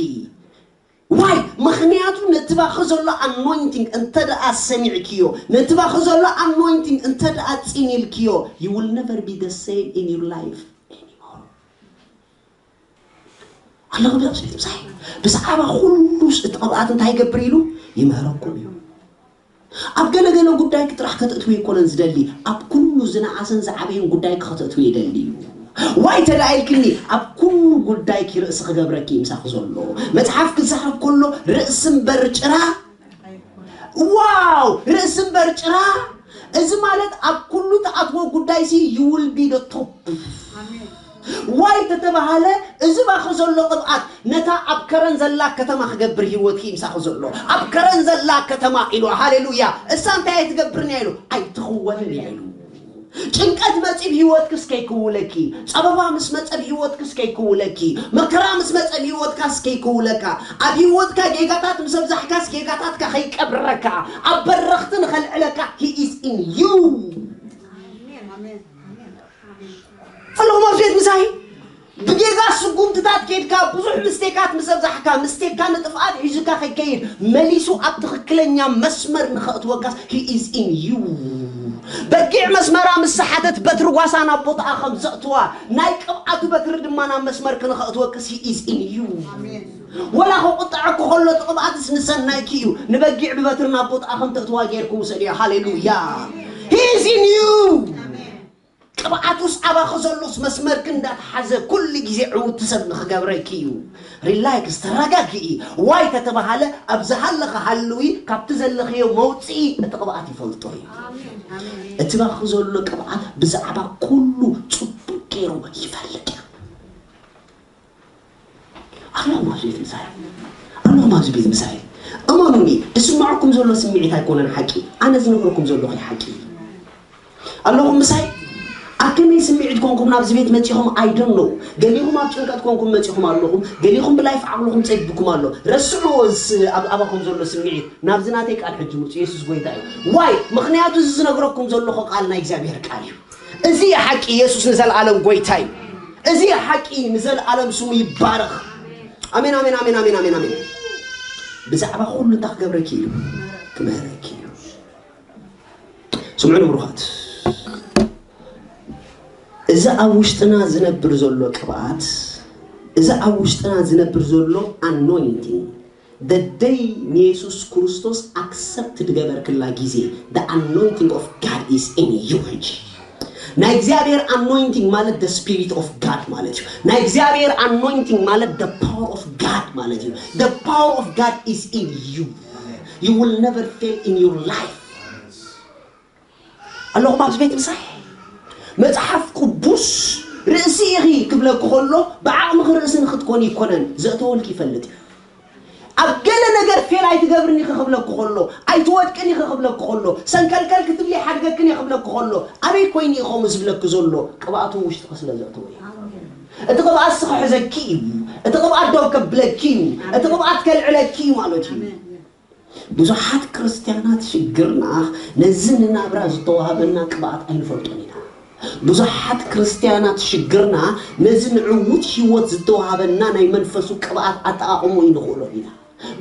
ዋይ? ምኽንያቱ ነቲ ባኺ ዘሎ ኣኖይንቲንግ እንተ ደኣ ሰሚዕክዮ፣ ነቲ ባኺ ዘሎ ኣኖይንቲንግ እንተ ደኣ ጺን ኢልክዮ፣ you will never be the same in your life anymore። ኣለኹም ዶ ኣብዚ ቤት ምሳይ? ብዛዕባ ኩሉስ እቲ ቅብኣት እንታይ ይገብር ኢሉ ይምህረኩም እዩ። ኣብ ገለገለ ጉዳይኪ ጥራሕ ከተእትዊ ኣይኮነን ዝደሊ፣ ኣብ ኩሉ ዝነኣሰን ዝዓበየን ጉዳይኪ ከተእትዊ ይደሊ እዩ። ዋይ ተዳኢልክኒ፣ ኣብ ኩሉ ጉዳይኪ ርእሲ ክገብረኪ እዩ ምሳኺ ዘሎ። መጽሓፍ ክዛረብ ከሎ ርእሲ እምበር ጭራ፣ ዋው፣ ርእሲ እምበር ጭራ። እዚ ማለት ኣብ ኩሉ ትኣትዎ ጉዳይሲ you will be the top። ዋይ ተተባሃለ፣ እዚ ባኺ ዘሎ ቅብኣት ነታ ኣብ ከረን ዘላ ከተማ ክገብር ህይወትኪ ምሳኺ ዘሎ። ኣብ ከረን ዘላ ከተማ ኢሉ፣ ሃሌሉያ። እሳ እንታይ ኣይትገብርን እያ ኢሉ፣ ኣይትኽወልን እያ ኢሉ። ጭንቀት መጺብ ህይወትክስ ከይክውለኪ፣ ጸበባ ምስ መጸብ ህይወትክስ ከይክውለኪ፣ መከራ ምስ መጸብ ህይወትካስ ከይክውለካ፣ ኣብ ህይወትካ ጌጋታት ምስ ኣብዛሕካስ ጌጋታትካ ከይቀብረካ፣ ኣብ በረኽቲ ንኸልዕለካ he is in you። ኣለኹም ኣብ ቤት ምሳይ? ብጌጋ ስጉምትታት ኬድካ፣ ብዙሕ ምስቴካት ምስ ኣብዛሕካ፣ ምስቴካ ንጥፍኣት ሒዙካ ከይከይድ፣ መሊሱ ኣብ ትኽክለኛ መስመር ንኸእትወካስ he is in you። በጊዕ መስመራ ምስ ሰሓተት በትሪ ጓሳ ናብ ቦታኣ ከም ዘእትዋ፣ ናይ ቅብኣቱ በትሪ ድማ ናብ መስመርኪ ንኸእትወክስ he is in you። ወላ ክቁጣዐኪ ከሎ እቲ ቅብኣትስ ንሰናይኪ እዩ። ንበጊዕ ብበትሪ ናብ ቦታኣ ከም ተእትዋ ጌርኪ ውሰድዮ። ሃሌሉያ። He is in you። ቅብኣቱስ ኣባኺ ዘሎስ መስመርኪ እንዳተሓዘ ኩሉ ግዜ ዕውቲ ሰብ ንኽገብረኪ እዩ። ሪላክስ፣ ተረጋግኢ። ዋይ ተተባሃለ ኣብ ዝሃለኸ ሃልዊ፣ ካብቲ ዘለኽዮ መውፅኢ እቲ ቅብኣት ይፈልጦ እዩ። እቲ ባኺ ዘሎ ቅብኣት ብዛዕባ ኩሉ ፅቡቅ ገይሩ ይፈልጥ እዩ። ኣለኹም ኣብዚ ቤት ምሳይ፣ ኣለኹም ኣብዚ ቤት ምሳይ። እመኑኒ፣ ዝስምዐኩም ዘሎ ስምዒት ኣይኮነን ሓቂ፣ ኣነ ዝነግረኩም ዘለኹ እዩ ሓቂ። ኣለኹም ምሳይ? ኣብ ከመይ ስምዒት ኮንኩም ናብዚ ቤት መጺኹም? I don't know። ገሊኹም ኣብ ጭንቀት ኮንኩም መጺኹም ኣለኹም፣ ገሊኹም ብላይፍ ዓቕልኹም ጸቢብኩም ኣሎ። ረስዕዎ፣ እዚ ኣብ ኣባኹም ዘሎ ስምዒት። ናብዚ ናተይ ቃል ሕጂ ምጹ፣ የሱስ ጎይታ እዩ። ዋይ? ምኽንያቱ እዚ ዝነግረኩም ዘለኹ ቃል ናይ እግዚኣብሔር ቃል እዩ። እዚ ሓቂ፣ የሱስ ንዘለኣለም ጎይታ እዩ። እዚ ሓቂ ንዘለኣለም ስሙ ይባረኽ። ኣሜን፣ ኣሜን፣ ኣሜን፣ ኣሜን፣ ኣሜን፣ ኣሜን። ብዛዕባ ኩሉ እንታይ ክገብረኪ እዩ? ክምህረኪ እዩ። ስምዑኒ ብሩኻት፣ እዚ ኣብ ውሽጥና ዝነብር ዘሎ ቅብኣት፣ እዚ ኣብ ውሽጥና ዝነብር ዘሎ ኣኖይንቲንግ፣ the day ንየሱስ ክርስቶስ ኣክሰፕት ዝገበርክላ ግዜ፣ the anointing of God is in you። ሕጂ ናይ እግዚኣብሔር ኣኖይንቲንግ ማለት the spirit of God ማለት እዩ። ናይ እግዚኣብሔር ኣኖይንቲንግ ማለት the power of God ማለት እዩ። The power of God is in you. You will never fail in your life. ኣለኹም ኣብዚ ቤት ምሳይ? መጽሓፍ ቅዱስ ርእሲ ኢኺ ክብለኪ ከሎ፣ ብዓቕምኺ ርእሲ ንኽትኮኒ ይኮነን ዘእተወልኪ ይፈልጥ እዩ። ኣብ ገለ ነገር ፌል ኣይትገብርን ኢኺ ክብለኪ ከሎ፣ ኣይትወድቅን ኢኺ ክብለኪ ከሎ፣ ሰንከልከል ክትብሊ ይሓድገክን እየ ክብለኪ ከሎ፣ ኣበይ ኮይኑ እዩ ከምኡ ዝብለኪ ዘሎ? ቅብኣቱ ውሽጥኺ ስለ ዘእተወ እዩ። እቲ ቅብኣት ስኺ ሕዘኪ እዩ። እቲ ቅብኣት ደው ከብለኪ እዩ። እቲ ቅብኣት ከልዕለኪ እዩ ማለት እዩ። ብዙሓት ክርስትያናት ሽግርና ነዚ ንናብራ ዝተዋህበና ቅብኣት ኣይንፈልጦን ኢና። ብዙሓት ክርስትያናት ሽግርና ነዚ ንዕዉት ህይወት ዝተዋህበና ናይ መንፈሱ ቅብኣት ኣጠቓቕሙ ኣይንኽእሎን ኢና።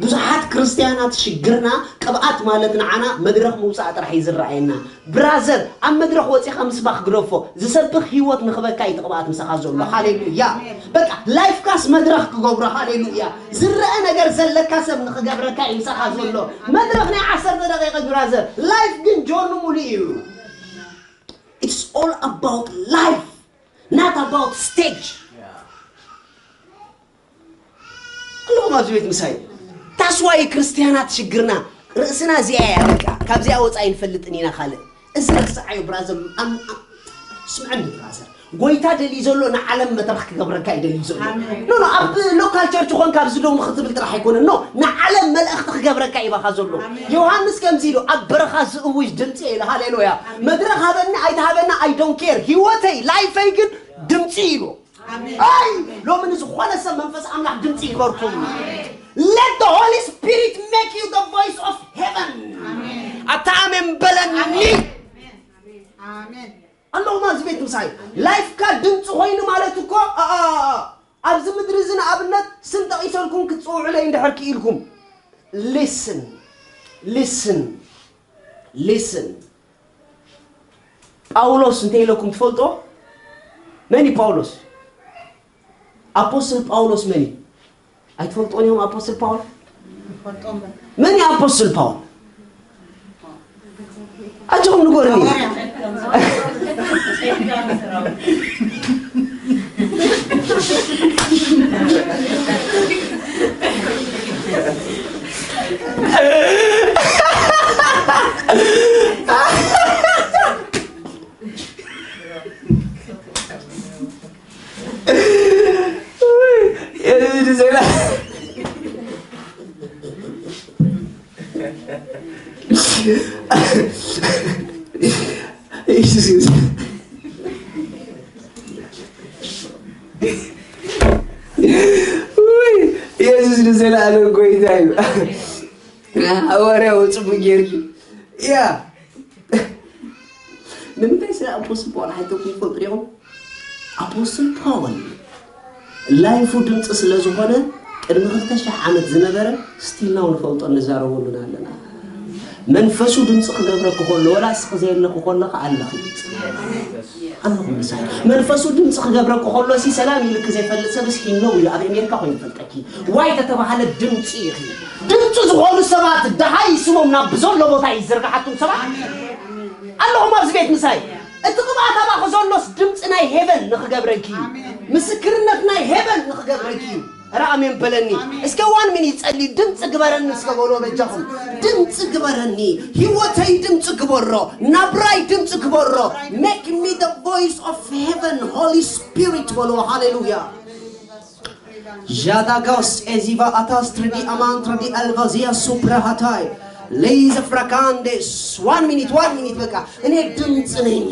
ብዙሓት ክርስትያናት ሽግርና ቅብኣት ማለት ንዓና መድረኽ ምውፃእ ጥራሕ እዩ ዝረኣየና። ብራዘር፣ ኣብ መድረኽ ወፂኻ ምስባኽ ግደፎ። ዝሰብኽ ህይወት ንኽበካ እዩ እቲ ቅብኣት ምሳኻ ዘሎ። ሃሌሉያ። በቃ ላይፍካስ መድረኽ ክገብሮ። ሃሌሉያ። ዝረአ ነገር ዘለካ ሰብ ንኽገብረካ እዩ ምሳኻ ዘሎ። መድረኽ ናይ ዓሰርተ ደቂቕ ብራዘር፣ ላይፍ ግን ጆርኒ ሙሉእ እዩ። It's all about life, not about stage. ኣለኹም ኣብዚ ቤት ምሳይ? ታስዋይ ክርስትያናት ሽግርና ርእስና እዚኣ እያ። በቃ ካብዚኣ ወፃኢ ንፈልጥን ኢና። ካልእ እዚ ረስዓዮ ብራዘር። ኣም- ኣም- ስምዐኒ ብራዘር፣ ጎይታ ደልዩ ዘሎ ንዓለም መድረኽ ክገብረካ እዩ ደልዩ ዘሎ። ኖ ኖ፣ ኣብ ሎካል ቸርች ኾንካ ኣብዚ ደው ንኽትብል ጥራሕ ኣይኮነን። ኖ፣ ንዓለም መልእኽቲ ክገብረካ እዩ ባኻ ዘሎ። ዮሃንስ ከምዚ ኢሉ፣ ኣብ በረኻ ዝእውጅ ድምፂ ኢሉ። ሃሌሉያ። መድረኽ ሃበኒ ኣይትሃበና፣ I don't care። ህይወተይ ላይፈይ ግን ድምፂ ኢሉ። ኣይ፣ ሎሚ ንዝኾነ ሰብ መንፈስ ኣምላኽ ድምፂ ይበርኩም። Let the Holy Spirit make you the voice of heaven. ኣታ ኣሜን በለኒ። ኣለኹም ኣብዚ ቤት ምሳይ? ላይፍካ ድምፂ ኮይኑ ማለት እኮ፣ ኣ፣ ኣ፣ ኣ፣ ኣብዚ ምድሪ እዚ ንኣብነት ስም ጠቒሰልኩም ክትፅውዑለይ እንድሕር ክኢልኩም፣ listen, listen, listen. ጳውሎስ እንታይ ኢለኩም ትፈልጦ? መን እዩ ጳውሎስ? ኣፖስትል ጳውሎስ መን እዩ? ኣይትፈልጥዎን ኢኹም ኣፖስትል ጳውሎስ? መን እዩ ኣፖስትል ጳውሎስ? ኣጆኹም ንገሩኒ። የሉድ ዜና ኢየሱስ ይመስገን። ውይ፣ ኢየሱስ ንዘለኣለም ጎይታ እዩ። ሃዋርያው ጽቡቅ ጌርኪ። ያ። ንምንታይ ስለ ኣፖስትል ፓውል ሓይተኩም ትፈልጡ ዲኹም? ኣፖስትል ፓውል ላይፉ ድምፂ ስለ ዝኾነ፣ ቅድሚ ክልተ ሽሕ ዓመት ዝነበረ ስቲል ናው ንፈልጦ፣ ንዛረበሉን ኣለና። መንፈሱ ድምፂ ክገብረኪ ከሎ፣ ወላ እስኺ ዘየለኺ ከለኺ ኣለኺ። ኣለኹም ምሳይ። መንፈሱ ድምፂ ክገብረኪ ከሎ ሲ ሰላም ኢልኪ ዘይፈልጥ ሰብስ ሂኖ እዩ። ኣብ ኣሜሪካ ኮይኑ ይፈልጠኪ። ዋይ ተተባሃለ ድምፂ ኢኺ። ድምፂ ዝኾኑ ሰባት ደሃይ ስሞም ናብ ብዘሎ ቦታ ይዝርግሓቱም ሰባት ኣለኹም ኣብዚ ቤት ምሳይ። እቲ ቅብኣት ኣባኺ ዘሎስ ድምፂ ናይ ሄቨን ንኽገብረኪ እዩ። ምስክርነት ናይ ሄቨን ንኽገብረኪ እዩ። ኧረ ኣሜን በለኒ። እስከ ዋን ሚኒት ጸሊ፣ ድምፂ ግበረኒ እስከ በሎ በጃኹም። ድምፂ ግበረኒ፣ ህይወተይ ድምፂ ግበሮ፣ ናብራይ ድምፂ ግበሮ። Make me the voice of heaven, Holy Spirit በሎ። ሃሌሉያ። ዣዳጋስ ኤዚቫ ኣታስ ትርዲ ኣማን ትርዲ ኣልቫዚያ ሱፕራሃታይ ሌይዘ ፍራካንዴስ። ዋን ሚኒት፣ ዋን ሚኒት። በቃ እኔ ድምፅ ነኝ፣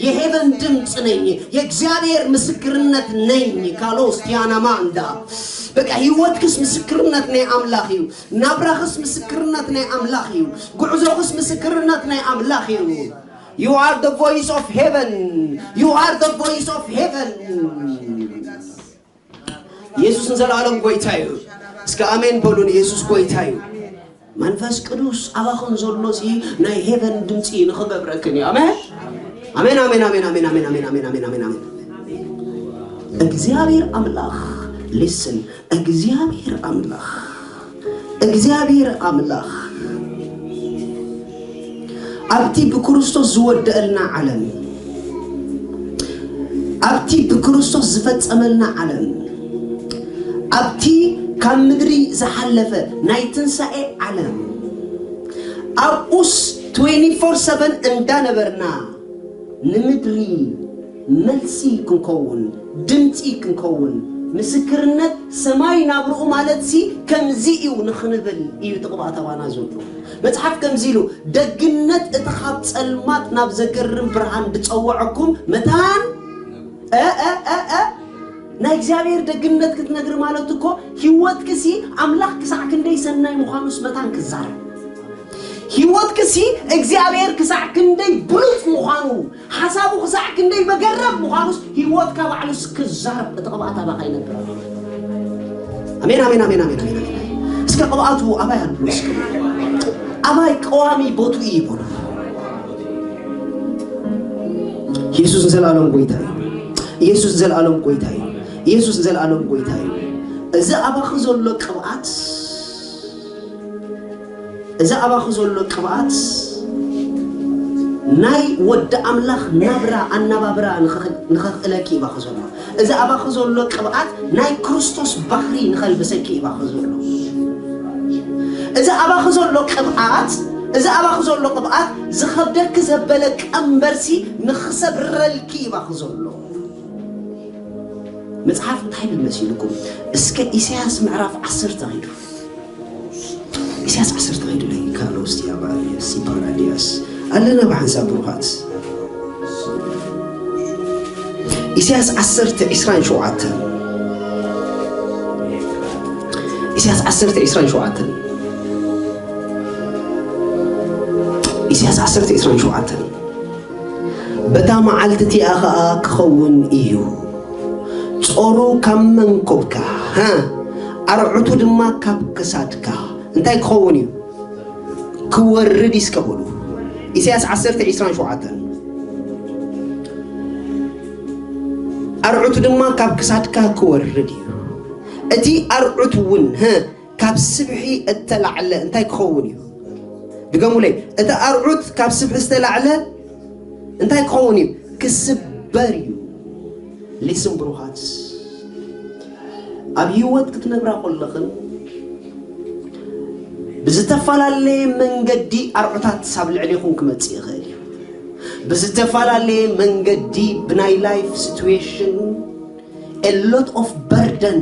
የሄቨን ድምፅ ነኝ፣ የእግዚአብሔር ምስክርነት ነኝ። ካሎስ ቲያናማንዳ በቃ ህይወትክስ ምስክርነት ናይ ኣምላኽ እዩ። ናብራኽስ ምስክርነት ናይ ኣምላኽ እዩ። ጉዕዞኽስ ምስክርነት ናይ ኣምላኽ እዩ። You are the voice of heaven. You are the voice of heaven. ኢየሱስ ንዘለኣለም ጎይታ እዩ። እስከ ኣሜን በሉን። ኢየሱስ ጎይታ እዩ። መንፈስ ቅዱስ ኣባኽን ዘሎ ሲ ናይ ሄቨን ድምፂ ንኽገብረክን እዩ። ኣሜን፣ ኣሜን፣ ኣሜን፣ ኣሜን፣ ኣሜን፣ ኣሜን፣ ኣሜን፣ ኣሜን፣ ኣሜን፣ ኣሜን፣ ኣሜን። እግዚኣብሔር ኣምላኽ፣ ሊስን፣ እግዚኣብሔር ኣምላኽ፣ እግዚኣብሔር ኣምላኽ ኣብቲ ብክርስቶስ ዝወደአልና ዓለም፣ ኣብቲ ብክርስቶስ ዝፈጸመልና ዓለም፣ ኣብቲ ካብ ምድሪ ዝሓለፈ ናይ ትንሳኤ ዓለም፣ ኣብኡስ ትዌንቲ ፎር ሰቨን እንዳነበርና ንምድሪ መልሲ ክንከውን፣ ድምፂ ክንከውን፣ ምስክርነት ሰማይ ናብርኡ ማለት ሲ ከምዚ እዩ ንኽንብል እዩ እቲ ቅብኣት ኣባና ዘሎ። መጽሓፍ ከምዚ ኢሉ፣ ደግነት እቲ ካብ ጸልማት ናብ ዘገርም ብርሃን ዝጸወዐኩም መታን፣ እ፣ እ፣ እ፣ እ፣ ናይ እግዚኣብሔር ደግነት ክትነግሪ ማለት እኮ፣ ህይወትኪ ሲ ኣምላኽ ክሳዕ ክንደይ ሰናይ ምዃኑስ መታን ክዛረብ። ህይወትኪ ሲ እግዚኣብሔር ክሳዕ ክንደይ ብሉጽ ምዃኑ፣ ሓሳቡ ክሳዕ ክንደይ መገረም ምዃኑስ ህይወትካ ባዕሉስ ክዛረብ፣ እቲ ቅብኣት ኣባኻ ይነብር። ኣሜን፣ ኣሜን፣ ኣሜን፣ ኣሜን፣ ኣሜን፣ ኣሜን። እስከ ቅብኣቱ ኣባይ ኣሉ፣ እስከ ኣባይ ቀዋሚ ቦቱ እዩ ይበሉ። ኢየሱስ ንዘለኣለም ጎይታ እዩ። ኢየሱስ ንዘለኣለም ጎይታ እዩ። ኢየሱስ ንዘለኣለም ጎይታ እዩ። እዚ ኣባኺ ዘሎ ቅብኣት፣ እዚ ኣባኺ ዘሎ ቅብኣት ናይ ወዲ ኣምላኽ ናብራ፣ ኣናባብራ ንኸኽ-፣ ንኸኽእለኪ እዩ ኣባኺ ዘሎ። እዚ ኣባኺ ዘሎ ቅብኣት ናይ ክርስቶስ ባህሪ ንኸልብሰኪ እዩ ኣባኺ ዘሎ። እዚ ኣባኺ ዘሎ ቅብኣት፣ እዚ ኣባኺ ዘሎ ቅብኣት ዝኸብደኪ ዘበለ ቀንበርሲ ንኽሰብረልኪ እዩ ኣባኺ ዘሎ። መጽሓፍ እንታይ ይብል መሲልኩም? እስከ ኢሳያስ ምዕራፍ ዓሰርተ ኺዱ። ኢሳያስ ዓሰርተ ኺዱለይ፣ ካርሎስ ዲያባሪየስ ይባላል። ኢሳያስ ኣለና ብሓንሳብ ብሩኻት። ኢሳያስ ዓሰርተ ዒስራን ሸውዓተን። ኢሳያስ ዓሰርተ ዒስራን ሸውዓተን። ኢሳያስ ዓሰርተ ዒስራን ሸውዓተን። በታ መዓልቲ እቲኣ ኸኣ ክኸውን እዩ። ጾሩ ካብ መንኮብካ፣ ሃ፣ ኣርዑቱ ድማ ካብ ክሳድካ እንታይ ክኸውን እዩ? ክወርድ እዩ እስከ በሉ። ኢሳያስ ዓሰርተ ዒስራን ሸውዓተን። ኣርዑቱ ድማ ካብ ክሳድካ ክወርድ እዩ። እቲ ኣርዑት እውን፣ ሃ፣ ካብ ስብሒ እተላዕለ እንታይ ክኸውን እዩ? ድገሙለይ። እቲ ኣርዑት ካብ ስብሒ ዝተላዕለ እንታይ ክኸውን እዩ? ክስበር እዩ። ሊስን ብሩኻት፣ ኣብ ህይወት ክትነብራ ከለኽን ብዝተፈላለየ መንገዲ ኣርዑታት ሳብ ልዕሌኹም ክመጽእ ይኽእል እዩ። ብዝተፈላለየ መንገዲ ብናይ ላይፍ ሲትዌሽን a lot of burden፣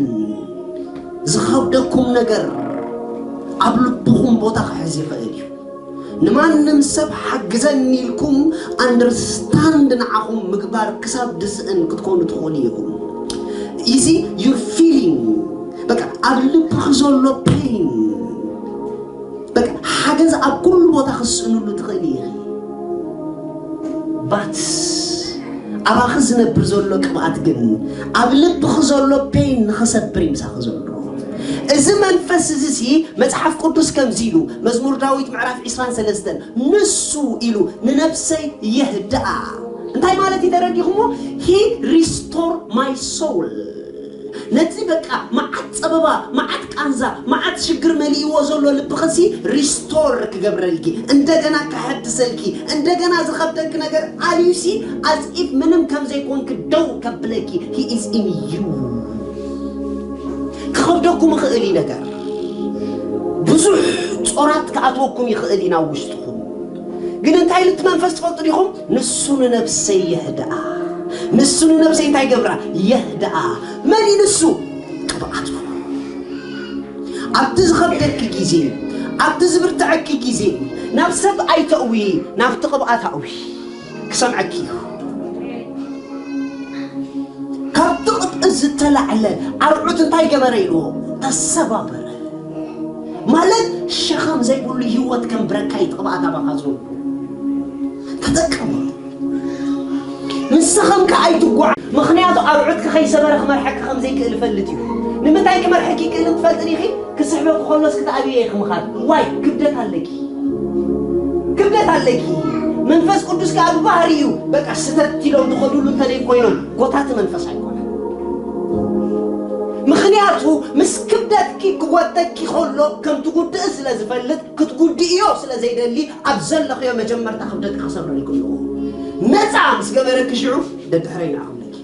ዝኸብደኩም ነገር ኣብ ልብኹም ቦታ ክሕዝ ይኽእል እዩ። ንማንም ሰብ ሓግዘኒ ኢልኩም ኣንደርስታንድ ንዓኹም ምግባር ክሳብ ድስእን ክትኮኑ ትኾኑ ኢኹም። You see, your feeling፣ በቃ ኣብ ልብኺ ዘሎ ፔን፣ በቃ ሓገዝ ኣብ ኩሉ ቦታ ክስእንሉ ትኽእል ኢኺ። ባት ኣባኺ ዝነብር ዘሎ ቅብኣት ግን ኣብ ልብኺ ዘሎ ፔን ንኸሰብር እዩ ምሳኺ ዘሎ። እዚ መንፈስ እዚ ሲ መጽሓፍ ቅዱስ ከምዚ ኢሉ፣ መዝሙር ዳዊት ምዕራፍ ዒስራን ሰለስተን፣ ንሱ ኢሉ ንነፍሰይ የህድኣ። እንታይ ማለት እዩ ተረዲኹሞ? He restore my soul። ነቲ በቃ መዓት ጸበባ፣ መዓት ቃንዛ፣ መዓት ሽግር መሊእዎ ዘሎ ልብኽሲ ሪስቶር ክገብረልኪ፣ እንደገና ክሐድሰልኪ፣ እንደገና ዝኸብደኪ ነገር ኣልዩሲ፣ as if ምንም ከም ዘይኮንኪ ደው ከብለኪ። He is in you። ክኸብደኩም ይኽእል እዩ ነገር፣ ብዙሕ ጾራት ክኣትወኩም ይኽእል እዩ ናብ ውሽጥኹም። ግን እንታይ ኢሉ እቲ መንፈስ ትፈልጡ ዲኹም? ንሱ ንነብሰይ የህድኣ። ንሱ ንነብሰይ እንታይ ገብራ? የህድኣ። መን እዩ ንሱ? ቅብኣቱ። ኣብቲ ዝኸብደኪ ግዜ፣ ኣብቲ ዝብርትዐኪ ግዜ፣ ናብ ሰብ ኣይተእዊ፣ ናብቲ ቅብኣት ኣእዊ። ክሰምዐኪ እዩ። ካብቲ ቅብኢ ዝተላዕለ ኣርዑት እንታይ ገበረ ኢልዎ? ተሰባበረ። ማለት ሸኸም ዘይብሉ ህይወት ከም ብረካይ ቅብኣት ኣባኻ ዘሎ ተጠቀሙ። ንስኸም ከኣ ኣይትጓዕ፣ ምኽንያቱ ኣርዑትካ ከይሰበረ ክመርሐኪ ከም ዘይክእል እፈልጥ እዩ። ንምንታይ ክመርሐኪ ይክእል ትፈልጢ ዲኺ? ክስሕበኪ ከሎስ ክትኣብዮ ኢኺ ምኻድ። ዋይ፣ ክብደት ኣለኪ። ክብደት ኣለኪ። መንፈስ ቅዱስ ከኣ ብባህሪኡ በቃ ስተት ኢሎም ዝኸዱሉ እንተደይ ኮይኖም ጎታቲ መንፈስ ኣይኮነን። ምኽንያቱ ምስ ክብደትኪ ክጎተኪ ከሎ ከም ትጉድኢ ስለ ዝፈልጥ ክትጉድእዮ ስለ ዘይደሊ ኣብ ዘለኽዮ መጀመርታ ክብደትኪ ክሰብረልኪ ኣለዎ። ነፃ ምስ ገበረኪ ሽዑ ደድሕረይ ንኣኽለኪ።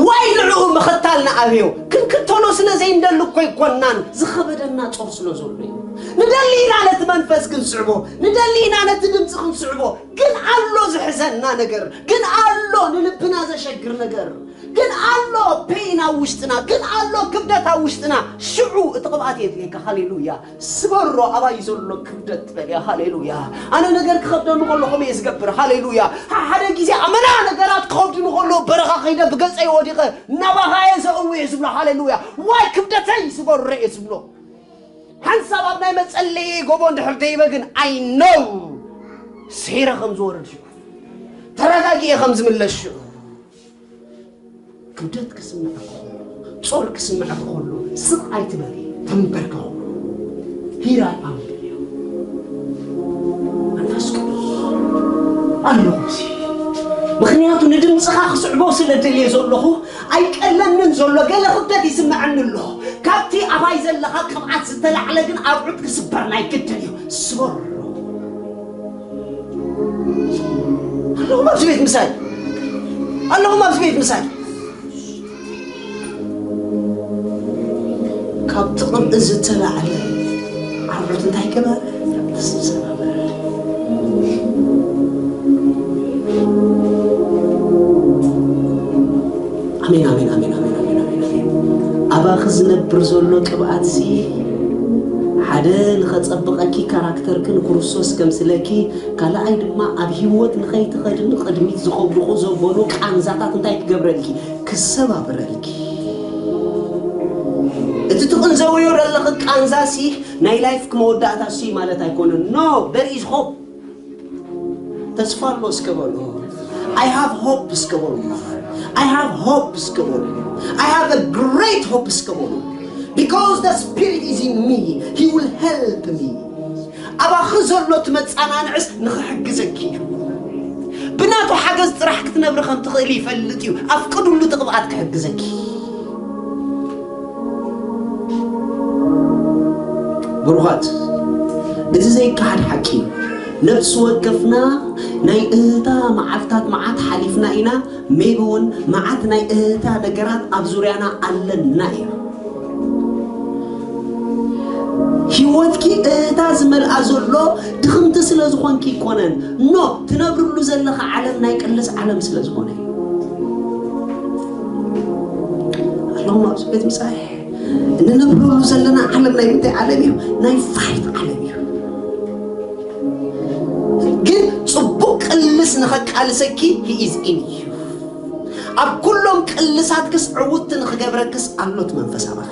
ዋይ ንዕኡ ምኽታል ንኣብዮ ክንክተሎ ስለ ዘይንደሊ እኮ ኣይኮናን፣ ዝኸበደና ጾር ስለ ዘሎ እዩ። ንደሊ ኢና ነቲ መንፈስ ክንስዕቦ፣ ንደሊ ኢና ነቲ ድምፂ ክንስዕቦ። ግን ኣሎ ዝሕዘና ነገር፣ ግን ኣሎ ንልብና ዘሸግር ነገር፣ ግን ኣሎ ፔን ኣብ ውሽጥና፣ ግን ኣሎ ክብደት ኣብ ውሽጥና። ሽዑ እቲ ቅብኣት የድልየካ። ሃሌሉያ። ስበሮ ኣባይ ዘሎ ክብደት በልያ። ሃሌሉያ። ኣነ ነገር ክኸብደኒ ከሎ ከምኡ እየ ዝገብር። ሃሌሉያ። ሐ-፣ ሓደ ግዜ ኣመና ነገራት ክኸብድኒ ከሎ በረኻ ከይደ ብገጸይ ወዲቐ ናባኻ እየ ዘእዊ እየ ዝብሎ። ሃሌሉያ። ዋይ ክብደተይ ስበሮ እየ ዝብሎ። ሓንሳብ ኣብ ናይ መጸለየ ጎቦ እንድሕር ደይበ ግን ኣይ ኖው ስሒረ ከም ዝወርድ ሽዑ፣ ተረጋጊኤ ከም ዝምለስ ሽዑ። ክብደት ክስምዐኪ ከሎ፣ ጾር ክስምዐኪ ከሎ ስቕ ኣይትበሊ፣ ተንበርከኹ። Here I am። መንፈስ ቅዱስ ኣለኹ እዚ። ምኽንያቱ ንድምፅኻ ክስዕቦ ስለ ደልየ ዘለኹ ኣይቀለንን ዘሎ፣ ገለ ክብደት ይስምዐኒ ኣሎ። ካብቲ ኣባይ ዘለኻ ቅብኣት ዝተላዕለ ግን ኣብዑት ክስበር ናይ ግድን እዩ። ስበሮ። ኣለኹም ኣብዚ ቤት ምሳይ፣ ኣለኹም ኣብዚ ቤት ምሳይ። ካብ ጥቕም እዚ ተላዕለ ዓብዑት እንታይ ገበረ? ተሰባበረ። ኣሜን፣ ኣሜን፣ ኣሜን፣ ኣሜን፣ ኣሜን፣ ኣሜን፣ ኣሜን። ኣባኺ ዝነብር ዘሎ ቅብኣትሲ ሓደ ንኸጸብቐኪ ካራክተርኪ ንክርስቶስ ከምስለኪ፣ ካልኣይ ድማ ኣብ ህይወት ንኸይትኸዲ ንቕድሚት ዝኸብዱኹ ዘበሉ ቃንዛታት እንታይ ክገብረልኪ? ክሰባብረልኪ። እቲ ትቕንዘውዮ ዘለኺ ቃንዛሲ ናይ ላይፍኪ መወዳእታሲ ማለት ኣይኮነን። No, there is hope። ተስፋ ኣሎ እስከ በሉ። I have hope እስከ በሉ። I have hope እስከ በሉ። I have a great hope እስከ በሉ። Because the spirit is in me, he will help me። ኣባኺ ዘሎ እቲ መጻናንዕስ ንኽሕግዘኪ እዩ። ብናቱ ሓገዝ ጥራሕ ክትነብሪ ከም ትኽእሊ ይፈልጥ እዩ። ኣፍቅድሉ እቲ ቅብኣት ክሕግዘኪ። ብሩኻት፣ እዚ ዘይከሓድ ሓቂ እዩ። ነፍሲ ወከፍና ናይ እህታ መዓልታት መዓት ሓሊፍና ኢና። ሜቢ እውን መዓት ናይ እህታ ነገራት ኣብ ዙርያና ኣለና እዩ። ህይወትኪ እህታ ዝመልኣ ዘሎ ድኽምቲ ስለ ዝኾንኪ ይኮነን። ኖ፣ ትነብርሉ ዘለኻ ዓለም ናይ ቅልስ ዓለም ስለ ዝኾነ እዩ። ኣለኹም ኣብዚ ቤት ምሳይ እንነብረሉ ዘለና ዓለም ናይ ምንታይ ዓለም እዩ? ናይ ፋይት ዓለም እዩ። ግን ጽቡቕ ቅልስ ንኸቃልሰኪ he is in you። ኣብ ኩሎም ቅልሳትክስ ዕውትቲ ንኽገብረክስ ኣሎት መንፈስ ኣባኺ።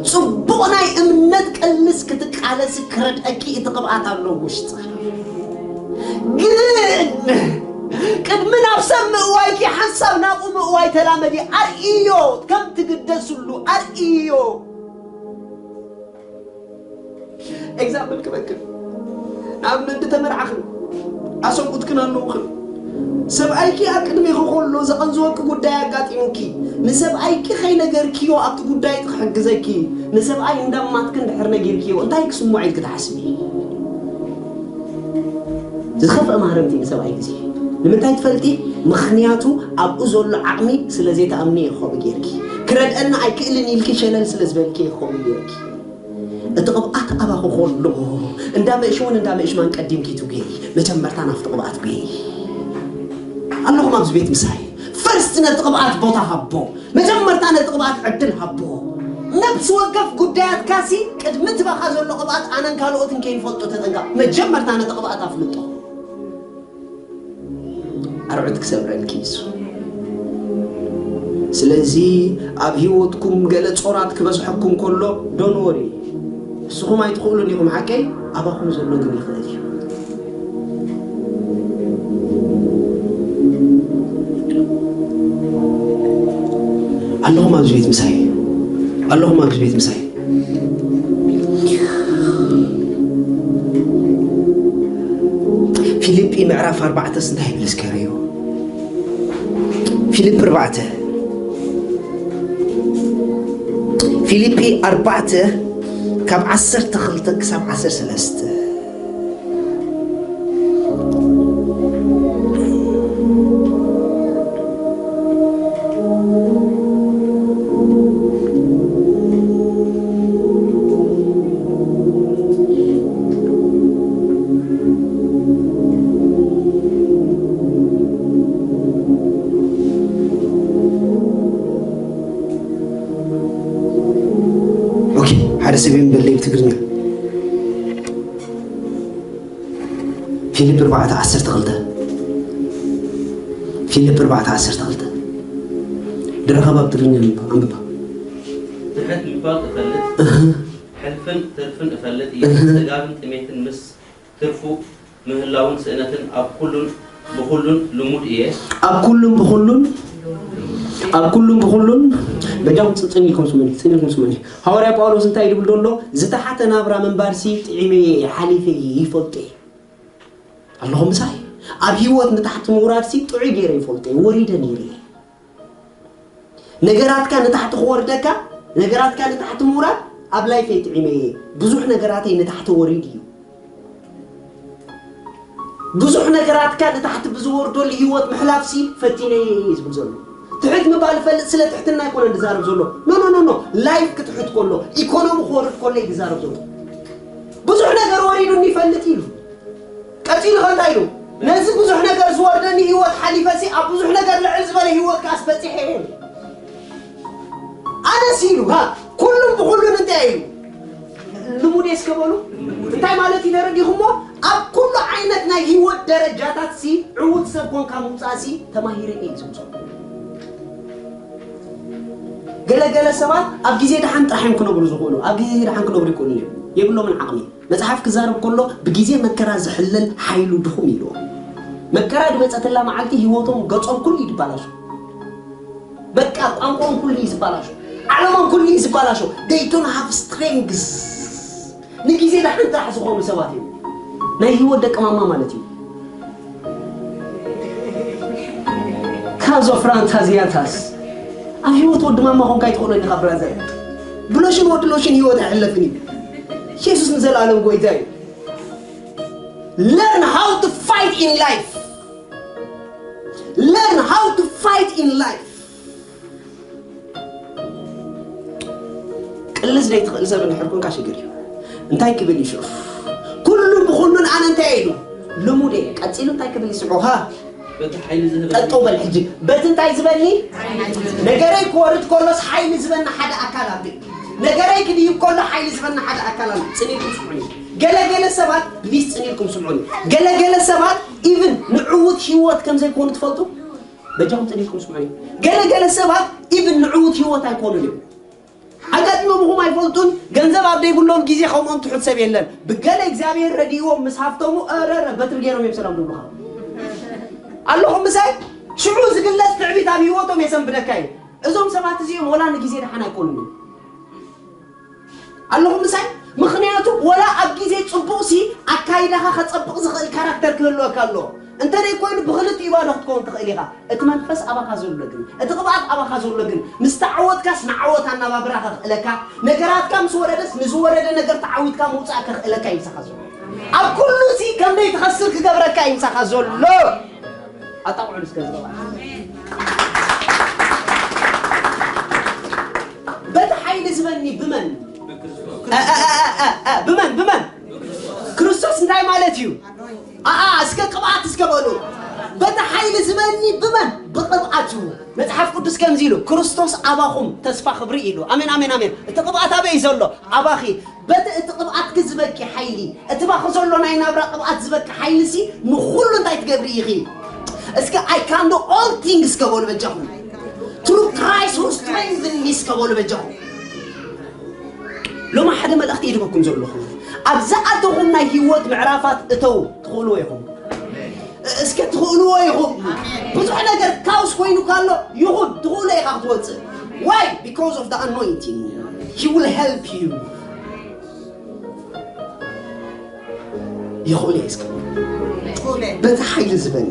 ጽቡቕ ናይ እምነት ቅልስ ክትቃለሲ ክረድአኪ እቲ ቅብኣት ኣሎ ውሽጢ። ግን ቅድሚ ናብ ሰብ ምእዋይኪ ሓንሳብ ናብኡ ምእዋይ ተላመዲ። ኣርእዮ ከም ትግደስሉ ኣርእዮ። ኤግዛምፕል ክበክር ንኣብነት እንተመርዓኽን ኣሰብኡትክን ኣለውኽን ሰብኣይኪ ኣብ ቅድሚኺ ከሎ ዘቐንዝወኪ ጉዳይ ኣጋጢሙኪ ንሰብኣይኪ ከይነገርክዮ ኣብቲ ጉዳይ እቲ ክሕግዘኪ ንሰብኣይ እንዳማትክን ድሕር ነጊርክዮ እንታይ ክስምዖ ኢልኪ ትሓስቢ? ዝኸፍአ ማህረምቲ ንሰብኣይ ግዜ ንምንታይ ትፈልጢ? ምኽንያቱ ኣብኡ ዘሎ ዓቕሚ ስለ ዘይተኣምኒ እዩ ከምኡ ጌርኪ። ክረድአና ኣይክእልን ኢልኪ ሸለል ስለ ዝበልኪ እዩ ከምኡ ጌርኪ። እቲ ቅብኣት ኣባኺ ከሎ እንዳ መእሽውን እንዳ መእሽማን ቀዲምኪ ትጉየይ። መጀመርታ ናብቲ ቅብኣት ጉየይ። ኣለኹም ኣብዚ ቤት ምሳይ። ፈርስት ነቲ ቅብኣት ቦታ ሃቦ። መጀመርታ ነቲ ቅብኣት ዕድል ሃቦ። ነብሲ ወከፍ ጉዳያትካሲ ቅድሚ ትባኻ ዘሎ ቅብኣት ኣነን ካልኦትን ከይንፈልጦ ተጠንቀቕ። መጀመርታ ነቲ ቅብኣት ኣፍልጦ። ኣርዑት ክሰብረልኪ እዩ እሱ። ስለዚ ኣብ ህይወትኩም ገለ ጾራት ክበዝሐኩም ከሎ don't worry። ንስኹም ኣይትኽእሉን ኢኹም ሓቀይ፣ ኣባኹም ዘሎ ግን ይኽእል እዩ። ኣለኹም ኣብዚ ቤት ምሳይ፣ ኣለኹም ኣብዚ ቤት ምሳይ። ፊልጲ ምዕራፍ ኣርባዕተስ እንታይ ይብል እስከ ርእዩ። ፊልጲ ኣርባዕተ፣ ፊልጲ ኣርባዕተ ካብ ዓሰርተ ክልተ ክሳብ ዓሰርተ ሰለስተ። ኦኬ፣ ሓደ ሰብ ይንበለይ ብትግርኛ። ፊልፕ ኣርባዕተ ዓሰርተ ክልተ፣ ፊልፕ ኣርባዕተ ዓሰርተ ክልተ። ድረኸባ ብትግርኛ ኣንብባ፣ ኣንብባ። ትሕት ምባል እፈልጥ፣ እህ። ሕልፍን ትርፍን እፈልጥ እየ። እህ። ጽጋብን ጥሜትን ምስ ትርፉ ምህላውን ስእነትን ኣብ ኩሉን ብኹሉን ልሙድ እየ። ኣብ ኩሉን ብኹሉን፣ ኣብ ኩሉን ብኹሉን። በጃኹም ጽ-፣ ጽን ኢልኩም ስሙኒ፣ ጽን ኢልኩም ስሙኒ። ሃዋርያ ጳውሎስ እንታይ ይብል ዘሎ? ዝተሓተ ናብራ ምንባርሲ ጥዒመ እየ፣ ሓሊፈ እየ፣ ይፈልጦ እየ። ኣለኹም ምሳይ? ኣብ ህይወት ንታሕቲ ምውራድሲ ጥዑይ ገይረ ይፈልጦ እየ፣ ወሪደ ነይረ እየ። ነገራትካ ንታሕቲ ክወርደካ፣ ነገራትካ ንታሕቲ ምውራድ ኣብ ላይፈይ ጥዒመ እየ። ብዙሕ ነገራተይ ንታሕቲ ወሪዱ እዩ። ብዙሕ ነገራትካ ንታሕቲ ብዝወርደሉ ህይወት ምሕላፍሲ ፈቲነ እየ እዩ ዝብል ዘሎ። ትሕት ምባል እፈልጥ ስለ ትሕትና ኣይኮነን ዝዛረብ ዘሎ። ኖ፣ ኖ፣ ኖ፣ ኖ። ላይፍ ክትሕት ከሎ፣ ኢኮኖሚ ክወርድ ከሎ እዩ ዝዛረብ ዘሎ። ብዙሕ ነገር ወሪዱኒ ይፈልጥ ኢሉ። ቀጺሉ ከ እንታይ ኢሉ? ነዚ ብዙሕ ነገር ዝወርደኒ ህይወት ሓሊፈሲ ኣብ ብዙሕ ነገር ልዕል ዝበለ ህይወት ከኣስ በጺሐ እየ። ኣነስ ኢሉ፣ ሃ፣ ኩሉም ብኹሉን እንታይ ኢሉ? ልሙድ እየ እስከ በሉ። እንታይ ማለት እዩ ተረዲኹሞ? ኣብ ኩሉ ዓይነት ናይ ህይወት ደረጃታት ሲ ዕዉት ሰብ ኮንካ ምውጻእ ሲ ተማሂረ እየ ዝምጾ። ገለ ገለ ሰባት ኣብ ግዜ ደሓን ጥራሕ እዮም ክነብሩ ዝኽእሉ። ኣብ ግዜ ደሓን ክነብሩ ይክእሉ እዮም። የብሎምን ዓቕሚ። መጽሓፍ ክዛረብ ከሎ ብግዜ መከራ ዝሕለል ሓይሉ ድኹም ኢልዎ። መከራ ድመጸትላ መዓልቲ ህይወቶም ገጾም ኩሉ እዩ ድባላሾ። በቃ ቋንቋኦም ኩሉ እዩ ዝባላሾ። ዓለሞም ኩሉ እዩ ዝባላሾ። They don't have strength። ንግዜ ደሓን ጥራሕ ዝኾኑ ሰባት እዮም። ናይ ህይወት ደቂ ማማ ማለት እዩ። ካዞ ፍራንታዚያታስ ኣብ ህይወት ወዲ ማማ ኮንካ ይትኽእሎ ኢኻ ብራዘር። ብሎሽን ወዲ ሎሽን ህይወት ኣይሕለፍን እዩ። ኢየሱስ ንዘለኣለም ጎይታ እዩ። Learn how to fight in life. Learn how to fight in life. ቅልስ ዘይትኽእል ሰብ እንድሕር ኮንካ ሽግር እዩ። እንታይ ክብል እዩ ሽዑ? ኩሉ ብኹሉን ኣነ እንታይ ኢሉ? ልሙድ እየ። ቀጺሉ እንታይ ክብል ይስዑ? ሃ? በቲ ሓይሊ ዝህበኒ። ጠጠው በል ሕጂ። በቲ እንታይ ዝበኒ? ነገረይ ክወርድ ከሎስ ሓይሊ ዝበኒ ሓደ ኣካል ኣሎ። ነገረይ ክድይብ ከሎ ሓይሊ ዝበኒ ሓደ ኣካል ኣሎ። ጽን ኢልኩም ስምዑኒ። ገለ ገለ ሰባት፣ ፕሊስ ጽን ኢልኩም ስምዑኒ። ገለ ገለ ሰባት ኢቭን ንዕዉት ህይወት ከም ዘይኮኑ ትፈልጡ? በጃኹም ጽን ኢልኩም ስምዑኒ። ገለ ገለ ሰባት ኢቭን ንዕዉት ህይወት ኣይኮኑን እዮም። ኣጋጢሞምኹም ኣይፈልጡን። ገንዘብ ኣብ ዘይብሎም ግዜ ከምኦም ትሑት ሰብ የለን። ብገለ እግዚኣብሔር ረዲእዎም ምስ ሃፍተሙ፣ እረረ፣ በትሪ ገይሮም እዮም ሰላም ዝብሉኻ። ኣለኹም ምሳይ? ሽዑ ዝግለጽ ትዕቢት ኣብ ህይወቶም የሰንብደካ እዩ። እዞም ሰባት እዚኦም ወላ ንግዜ ደሓን ኣይኮኑን እዮም። ኣለኹም ምሳይ? ምኽንያቱ ወላ ኣብ ግዜ ጽቡቕሲ ኣካይዳኻ ከጸብቕ ዝኽእል ካራክተር ክህልወካ ኣለዎ። እንተ ደይ ኮይኑ ብኽልቲኡ ባዶ ክትከውን ትኽእል ኢኻ። እቲ መንፈስ ኣባኻ ዘሎ ግን፣ እቲ ቅብኣት ኣባኻ ዘሎ ግን፣ ምስ ተዓወትካስ ንዓወት ኣናባብራ ከኽእለካ፣ ነገራትካ ምስ ወረደስ ንዝወረደ ነገር ተዓዊትካ ምውጻእ ከኽእለካ እዩ ምሳኻ ዘሎ። ኣብ ኩሉ ሲ ከም ዘይትኸስር ክገብረካ እዩ ምሳኻ ዘሎ። ኣጣቕዑሉ እስከ ዝረባ። በቲ ሓይሊ ዝበኒ ብመን? እ፣ እ፣ እ፣ እ፣ እ፣ ብመን? ብመን? ክርስቶስ እንታይ ማለት እዩ? ኣኣ፣ እስከ ቅብኣት እስከ በሉ። በቲ ሓይሊ ዝበኒ ብመን? ብቕብኣቱ። መጽሓፍ ቅዱስ ከምዚ ኢሉ፣ "ክርስቶስ ኣባኹም ተስፋ ክብሪ" ኢሉ። ኣሜን፣ ኣሜን፣ ኣሜን። እቲ ቅብኣት ኣበይ ዘሎ? ኣባኺ። በቲ እቲ ቅብኣትኪ ዝበቂ ሓይሊ፣ እቲ ባኺ ዘሎ ናይ ናብራ ቅብኣት ዝበቂ ሓይሊ ሲ ንኹሉ እንታይ ትገብሪ ኢኺ? እስከ "I can do all things" እስከ በሉ በጃኹም። "Through Christ who strengthens me" እስከ በሉ በጃኹም። ሎሚ ሓደ መልእኽቲ እየ ድበኩም ዘለኹ። ኣብ ዝኣተኹም ናይ ህይወት ምዕራፋት እተው፣ ትኽእልዎ ኢኹም። እስከ ትኽእልዎ ኢኹም። ብዙሕ ነገር ካውስ ኮይኑ ካሎ ይኹን፣ ትኽእሎ ኢኻ ክትወጽእ። Why? Because of the anointing. He will help you. ይኽእሉ እየ እስከ በቲ ሓይሊ ዝበኒ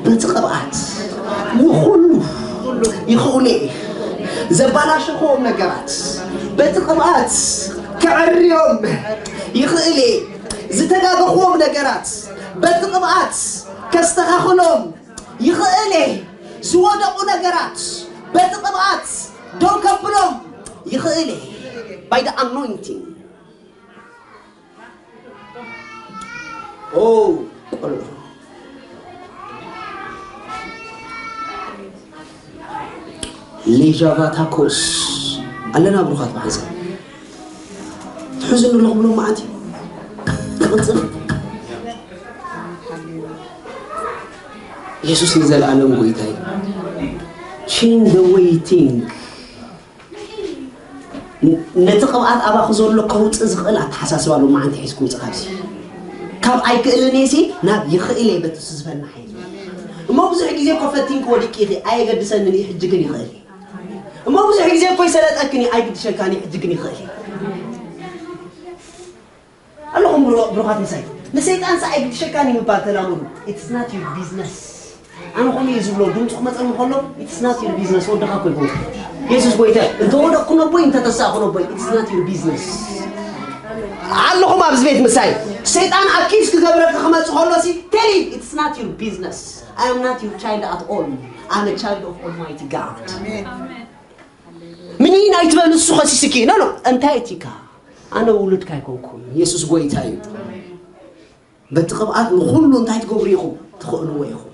በቲ ቅብኣት ንኹሉ ይኽእሉ እየ። ዘባላሸኽዎም ነገራት በቲ ቅብኣት ከዕርዮም ይኽእል እየ። ዝተጋገኽዎም ነገራት በቲ ቅብኣት ከስተኻኽሎም ይኽእል እየ። ዝወደቑ ነገራት በቲ ቅብኣት ደው ከብሎም ይኽእል እየ። By the anointing. ኦ ቆልዑ ሌጃቫታኮስ ኣለና ብሩኻት ብሓንሳብ ትሕዝኑ ኣለኹም ሎማዓንቲ ክቕፅል። የሱስ ንዘለኣለም ጎይታ እዩ። Change the way you think. ነቲ ቅብኣት ኣባኹ ዘሎ ከውፅእ ዝኽእል ኣተሓሳስባ ሎማዓንቲ ሒዝኩም ውፅእ ካብዚ። ካብ ኣይክእልን እየ ሲ ናብ ይኽእል እየ በቲ እሱ ዝበና ሓይሊ። እሞ ብዙሕ ግዜ እኮ ፈቲንኪ ወዲቂ ኢኺ ኣየገድሰንን እዩ ሕጂ ግን ይኽእል እየ። እሞ ብዙሕ ግዜ እኮ ይሰለጠክን እዩ ኣይግድሸካን እዩ ሕጂ ግን ይኽእል እየ። ኣለኹም ብሩኻት ምሳይ ንሰይጣን ሰ ኣይግድሸካን እዩ ምባል ተላመዱ። It's not your business. ኣነ ኾም እየ ዝብሎ ድምፁ ክመፀኒ ከሎ it's not your business። ወድኻ እኮ ይኮንኩ የሱስ ጎይታ እንተወደቅኩ ነቦይ እንተተሳእኩ ነቦይ it's not your business። ኣለኹም ኣብዚ ቤት ምሳይ ሰይጣን ኣብ ኪስ ክገብረካ ክመፅ ከሎ ሲ tell him it's not your business. I am not your child at all. I'm a child of Almighty God. ምኒን ኣይትበል ንሱ ኸሲስኪ ኖ ኖ እንታይ እቲካ ኣነ ውሉድካ ኣይኮንኩን። የሱስ ጎይታ እዩ። በቲ ቅብኣት ንኹሉ እንታይ ትገብሩ ኢኹም ትኽእልዎ ኢኹም።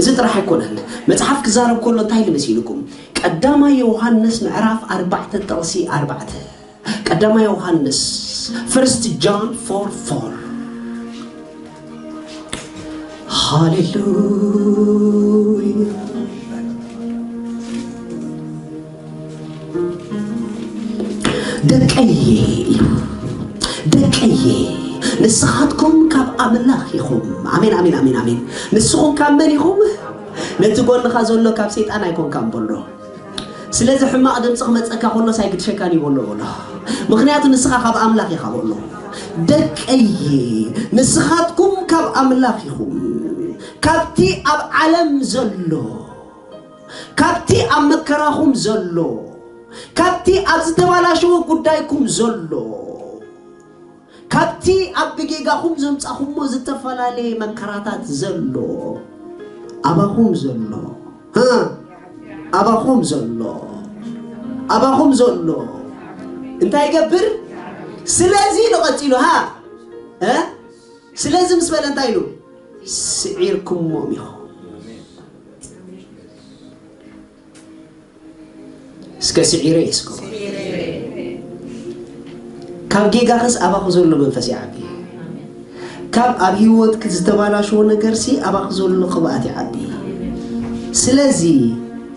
እዚ ጥራሕ ኣይኮነን። መጽሓፍ ክዛረብ ከሎ እንታይ ኢሉ መሲልኩም? ቀዳማይ ዮሃንስ ምዕራፍ ኣርባዕተ ጥቕሲ ኣርባዕተ። ቀዳማይ ዮሃንስ First John four four. ሃሌሉያ። ደቀየ እዩ ደቀየ ንስኻትኩም ካብ ኣምላኽ ኢኹም። ኣሜን ኣሜን ኣሜን ኣሜን። ንስኹም ካብ መን ኢኹም? ነቲ ጎንኻ ዘሎ ካብ ሰይጣን ኣይኮንካን በሎ። ስለዚ ሕማቕ ድምፂ ክመፀካ ከሎስ ኣይግድሸካን እዩ በሎ በሎ። ምኽንያቱ ንስኻ ካብ ኣምላኽ ኢኻ በሎ። ደቀየ ንስኻትኩም ካብ ኣምላኽ ኢኹም። ካብቲ ኣብ ዓለም ዘሎ ካብቲ ኣብ መከራኹም ዘሎ ካብቲ ኣብ ዝተባላሸወ ጉዳይኩም ዘሎ ካብቲ ኣብ ብጌጋኹም ዘምጻኹሞ ዝተፈላለየ መከራታት ዘሎ ኣባኹም ዘሎ እ ኣባኹም ዘሎ ኣባኹም ዘሎ እንታይ ይገብር? ስለዚ ኢሉ ቀጺሉ ሃ እ ስለዚ ምስ በለ እንታይ ኢሉ? ስዒርኩሞም ኢኹም። እስከ ስዒረ እስከ ካብ ጌጋኽስ ኣባኹ ዘሎ መንፈስ ይዓቢ። ካብ ኣብ ህይወትክ ዝተባላሸወ ነገርሲ ኣባኹ ዘሎ ቅብኣት ይዓቢ። ስለዚ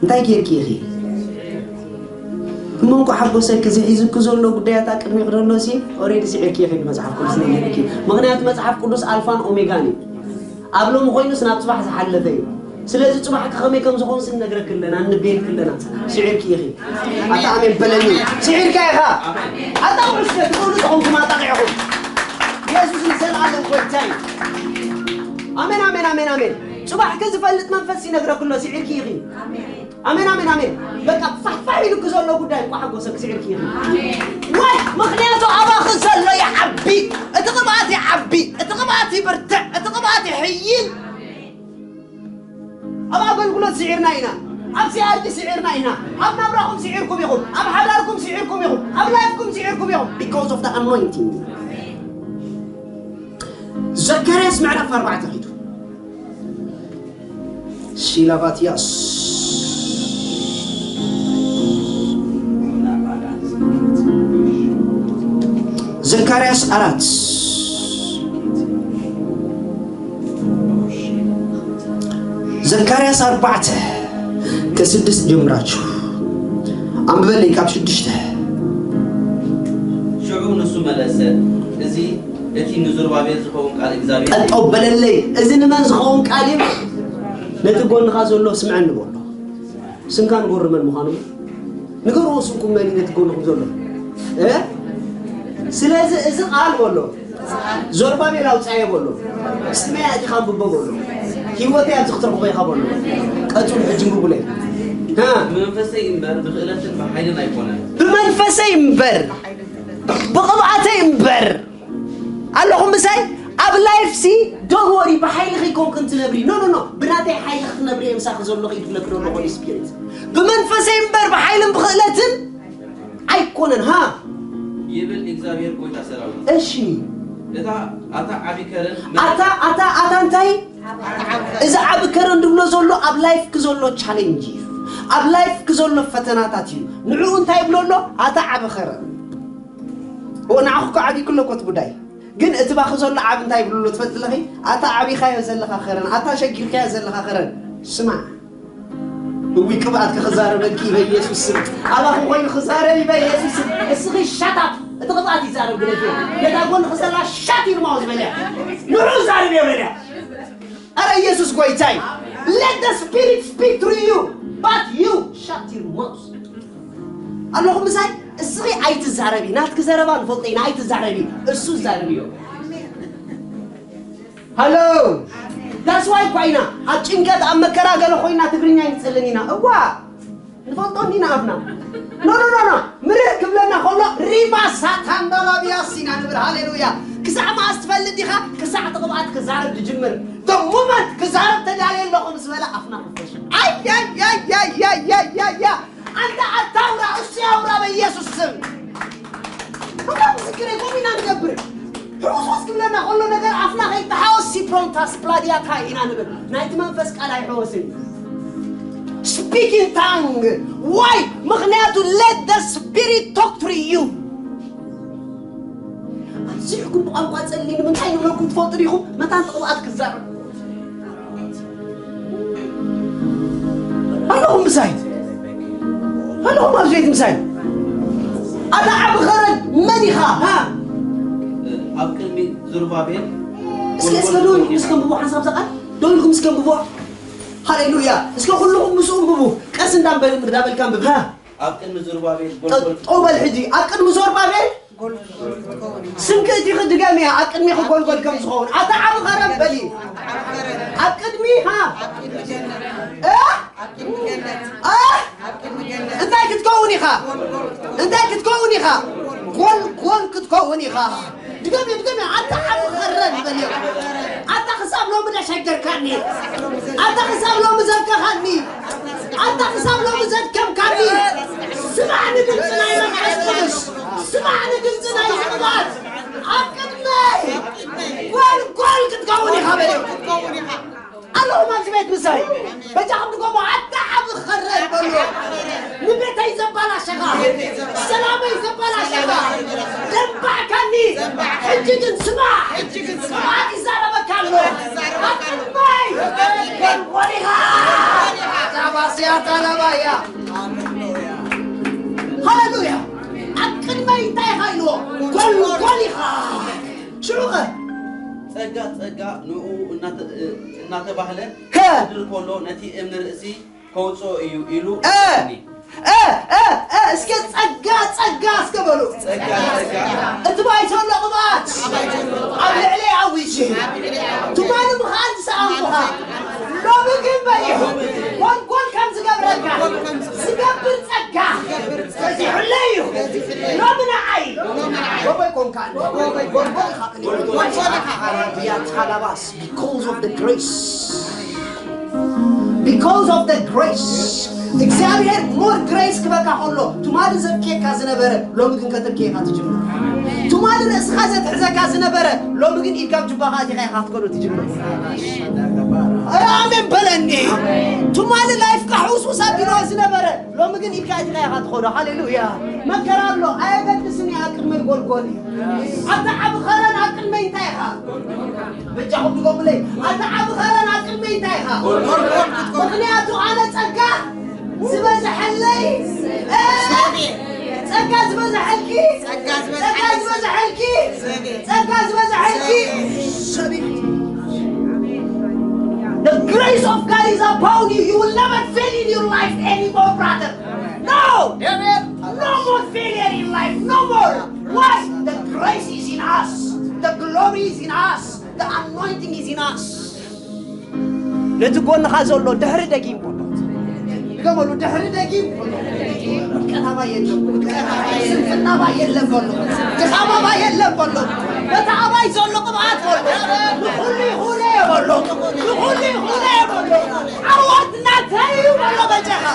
እንታይ ጌርኪ ኢኺ? እሞ እንኳ ሓጎሰኪ እዚ ሒዙኪ ዘሎ ጉዳያት ኣብ ቅድሚኺ ደሎሲ ኦሬዲ ስዒርኪ ኢኺ ብመጽሓፍ ቅዱስ ነጊሩኪ። ምኽንያቱ መጽሓፍ ቅዱስ ኣልፋን ኦሜጋን እዩ። ኣብ ሎሚ ኮይኑስ ናብ ጽባሕ ዝሓለፈ እዩ። ስለዚ ጽባሕ ከመይ ከም ዝኾንስ ንነግረኪ ኣለና፣ ንቤልኪ ኣለና። ስዒርኪ ኢኺ። ኣታ ኣሜን በለኒ። ስዒርካ ኢኻ። ኣጣቕዑ እስከ ትኽእሉ ዝኾንኩም ኣጣቒዕኹም። የሱስ ንዘለኣለም ጎይታ እዩ። ኣሜን ኣሜን ኣሜን ኣሜን። ጽባሕ ከ ዝፈልጥ መንፈስ ይነግረኪ ኣሎ። ስዒርኪ ኢኺ። ኣሜን ኣሜን ኣሜን። በቃ ፋሕፋሕ ኢሉኪ ዘሎ ጉዳይ እኳ ሓጎሰ ክስዕርኪ ኢኺ። ወይ ምኽንያቱ ኣባኺ ዘሎ ይዓቢ። እቲ ቅብኣት ይዓቢ። እቲ ቅብኣት ይብርትዕ። እቲ ቅብኣት ይሕይል። ኣብ ኣገልግሎት ስዒርና ኢና። ኣብ ሲኣርጂ ስዒርና ኢና። ኣብ ናብራኹም ስዒርኩም ኢኹም። ኣብ ሓዳርኩም ስዒርኩም ኢኹም። ኣብ ላይፍኩም ስዒርኩም ኢኹም። Because of the anointing. ዘካርያስ ምዕራፍ ኣርባዕተ ኺዱ ሲላባትያስ ዘካርያስ ኣራት ዘካርያስ ኣርባዕተ ከስድስት ጀምራችሁ ኣንብበለይ ካብ ሽዱሽተ። ሽዑ ንሱ መለሰ፣ እዚ እቲ ንዘሩባቤል ዝኸውን ቃል እግዚኣብሔር እዩ። ጠጠው በለለይ፣ እዚ ንመን ዝኸውን ቃል እዩ? ነቲ ጎንኻ ዘሎ ስምዐኒ በሎ። ስምካ ንጎሪ መን ምዃኑ ንገርዎ። ስምኩም መን እዩ ነቲ ጎንኹም ዘሎ? እ? ስለዚ እዚ ቃል በሎ። ዞርባቤል ኣውጻዮ በሎ። ስመይ ኣእቲኻ ኣንብቦ በሎ። ህይወተይ ኣብዚ ክትረኽቦ ኢኻ በሎ። ቀጽሉ ሕጂ እንብቡለይ። ሃ? ብመንፈሰይ እምበር ብኽእለትን ብሓይልን ኣይኮነን። ብመንፈሰይ እምበር ብቕብኣተይ እምበር ኣለኹም ምሳይ ኣብ ላይፍ ሲ ዶን ወሪ ብሓይሊ ከይኮንክን ትነብሪ ኖ ኖ ኖ ብናተይ ሓይሊ ክትነብሪ እየ ምሳኺ ዘለኹ ይብለክ ዶ ሆሊ ስፒሪት ብመንፈሰይ እምበር ብሓይልን ብኽእለትን ኣይኮነን ሃ ይብል እግዚኣብሔር ጎይታ ሰራዊት። እሺ እታ ኣታ ዓቢ ከረን ኣታ ኣታ ኣታ እንታይ እዚ ዓቢ ከረን ድብሎ ዘሎ ኣብ ላይፍ ክዘሎ ቻሌንጅ እዩ ኣብ ላይፍ ክዘሎ ፈተናታት እዩ ንዕኡ እንታይ ይብሎ ኣሎ ኣታ ዓቢ ከረን ንዓኹ እኮ ዓብይ ክሎ ኮት ጉዳይ ግን እቲ ባኺ ዘሎ ዓብ እንታይ ይብልሉ ትፈልጥ ኣለኺ ኣታ ዓቢኻዮ ዘለኻ ኸረን ኣታ ሸጊርካዮ ዘለኻ ኸረን ስማዕ እዊ ቅብኣት ክዛረበልኪ በኢየሱስ ስም ኣባኺ ኮይኑ ክዛረብ በኢየሱስ ስም እስኺ ሻታፕ እቲ ቅብኣት ይዛረብ ግለፊ ነታ ጎንኺ ዘላ ሻት ይርማው ዝበልያ ንዑ ዛርብ የበልያ ኣረ ኢየሱስ ጎይታይ let the spirit speak through you but you shut your mouth ኣለኹም ምሳይ እስኺ ኣይትዛረቢ ናትኪ ዘረባ ንፈልጦ ኢና ኣይትዛረቢ እሱ ዛረብዮ ሃሎ that's why እኳ ኢና ኣብ ጭንቀት ኣብ መከራ ገለ ኮይና ትግርኛ ይንጽልን ኢና እዋ ንፈልጦ እንዲና ኣፍና ኖ ኖ ኖ ኖ ምርር ክብለና ከሎ ሪባ ሳታንዳላብያስ ኢና ንብል ሃሌሉያ ክሳዕ መኣስ ትፈልጥ ዲኻ ክሳዕ እቲ ቅብኣት ክዛረብ ትጅምር ሞመንት ክዛረብ ተዳልየ ኣለኹ ምስ በለ ኣፍና ክፈሽ ኣያያያያያያያ ኣንተ ኣታውራ እሱ ያውራ በኢየሱስ ስም እታ ምስክር የቆም ኢና ንገብር ሕውስውስ ክብለና ከሎ ነገር ኣፍና ከይተሓወስ ሲፕሮንታስ ፕላዲያታ ኢና ንብል ናይቲ መንፈስ ቃል ኣይሕወስን speak in tongue why ምኽንያቱ let the spirit talk through you ኣብዚሕኩም ብቋንቋ ጸሊ ንምንታይ ንብለኩም ትፈልጡ ዲኹም መታን ተቕብኣት ክዛረብ ኣለኹም ምሳይ ኣለኹም ኣብ ዘይት ምሳይ ኣታ ዓቢ ኸረን መን ኢኻ ኣብ ቅድሚ ዝሩባቤል እስከ እስከ ዶ ኢልኩም እስከ ንብቦ ሓንሳብ ዘቃል ዶ ኢልኩም እስከ ንብቦ ሃሌሉያ እስከ ኩልኹም ምስኡ ንብቡ ቀስ እንዳበልካ ንብብ ኣብ ቅድሚ ዝሩባቤል ጎልጎል ጠውበል ሕጂ ኣብ ቅድሚ ዞርባቤል ስምኪ እቲ ክድገም እያ ኣብ ቅድሚ ክጎልጎል ከም ዝኸውን ኣታ ዓቢ ኸረብ በሊ ኣብ ቅድሚ ሃ እንታይ ክትከውን ኢኻ እንታይ ክትከውን ኢኻ ጎልጎል ክትከውን ኢኻ ድገም ድገም ኣታ ዓቢ ኸረብ በሊ ኣታ ክሳብ ሎሚ ደሸገርካኒ ኣታ ክሳብ ሎሚ ዘርከኻኒ ኣታ ክሳብ ሎሚ ዘድከምካኒ ስማዕ ንድምፂ ናይ መንፈስ ቅዱስ ስማዕ ንድምፂ ናይ ዝቕባት ኣብ ቅድመይ ጓል ጓል ክትከውን ኢኻ በልዮ ኣለኹም ኣብዚ ቤት ምሳይ በጃኹም ድገሞ ኣታ ዓብ ኸረ ይበልዮ ንቤተይ ዘባላሸኻ ሰላመይ ዘባላሸኻ ደንባዕካኒ ሕጂ ግን ስማዕ ስማዕ ይዛረበካ ኣሎ ኣብ ቅድመይ ጓል ጓል ኢኻ ዛባስያ ታላባያ ሃሌሉያ ኣብ ቅድመይ እንታይ ኢኻ ኢልዎ ጓል ጓል ኢኻ ሽዑኸ ጸጋ ጸጋ ንኡ እናተባህለ ክድር ከሎ ነቲ እምኒ ርእሲ ከውፅኦ እዩ ኢሉ እ እ እ እ እስከ ጸጋ ጸጋ እስከ በሉ ጸጋ ጸጋ እቲ ባይቶ ኣሎ ቅብኣት ኣብ ልዕሊ ኣዊጅ ትማሊ ምኽኣል ዝሰኣንኩኻ ሎሚ ግን በሊኹ ጎልጎል ከም ዝገብረካ ዝገብር ጸጋ በዚሑለይ እዩ ሎሚ ንዓይ ጎበይ ኮንካ ጎልጎል ኢኻ ጎልጎል ኢኻ ያታላባስ because of the grace because of the grace እግዚኣብሔር more grace ክበካ ከሎ ትማሊ ዘብኬካ ዝነበረ ሎሚ ግን ከተብኬካ ትጅምር ትማሊ ርእስኻ ዘትሕዘካ ዝነበረ ሎሚ ግን ኢድካ ጅባኻ ኣቲኻ ኢኻ ክትከዶ ትጅምር ኣሜን በለኒ ትማሊ ላይፍካ ሕውስውስ ኣቢልዋ ዝነበረ ሎሚ ግን ኢድካ ኣቲኻ ኢኻ ትኸዶ ሃሌሉያ መከራ ኣሎ ኣየገድስን እያ ኣብ ቅድመይ ጎልጎል እዩ ኣታ ዓብ ኸረን ኣብ ቅድመይ እንታይ ኢኻ በጃኹም ድገሙለይ ኣታ ዓብ ኸረን ኣብ ቅድመይ እንታይ ኢኻ ምኽንያቱ ኣነ ጸጋ ዝበዝሐለይ ጸጋ ዝበዝሐልኪ ጸጋ ዝበዝሐልኪ ጸጋ ዝበዝሐልኪ ሰበይቲ The grace of God is upon you. You will never fail in your life anymore, brother. No! No more failure in life. No more. Why? The grace is in us. The glory is in us. The anointing is in us. ነቲ ጎንኻ ዘሎ ድሕሪ ደጊም በሎ። ድገመሉ፣ ድሕሪ ደጊም በሎ። ውድቀት ኣባይ የለን። ስንፍና ኣባይ የለን በሎ። ድኻም ኣባይ የለን በሎ። በቲ ኣባይ ዘሎ ቅብኣት በሎ። ንኹሉ ይኹነ በሎ። ንኹሉ ይኹነ በሎ። ዓወት ናተይ እዩ በሎ በጃኻ።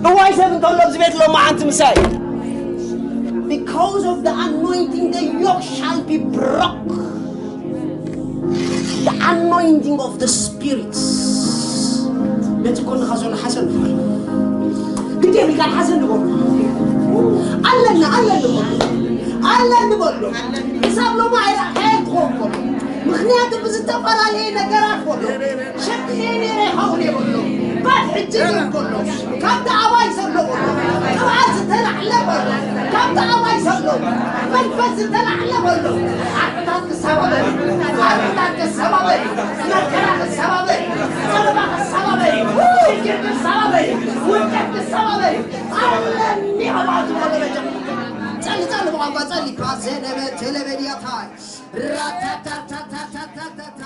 እዋይ ሰብ እንተሎ ኣብዚ ቤት ሎማዓንቲ ምሳይ። Because of the anointing, the yoke shall be broke. The anointing of the spirits. ነቲ ጎንኻ ዘሎ ሓዘን ንበሎ። ግዴ ሚካል ሓዘን ንበሎ። ኣለና፣ ኣለኒ በሎ። ኣለኒ በሎ። ክሳብ ሎማ ኣይረኣኻዮን ትኸውን በሎ። ምኽንያቱ ብዝተፈላለየ ነገራት በሎ። ሸክሜ ነይረ ይኸውን እየ በሎ። ባት ሕጂ ግን በሎ። ካብቲ ኣባይ ዘሎ በሎ። ቅብኣት ዝተላዕለ በሎ። ካብቲ ኣባይ ዘሎ መንፈስ ዝተላዕለ በሎ። ዓርክታት ክሰባበር እዩ። ዓርክታት ክሰባበር እዩ። መከራ ክሰባበር እዩ። ጸበባ ክሰባበር እዩ። ሽግር ክሰባበር እዩ። ውድቀት ክሰባበር እዩ። ኣለኒ ኣባቱ በሎ። ጸሊ፣ ጸሊ፣ ብቋንቋ ጸሊ። ፓዘነመ ቴሌቤድያታይ። ራታታታታታታታ።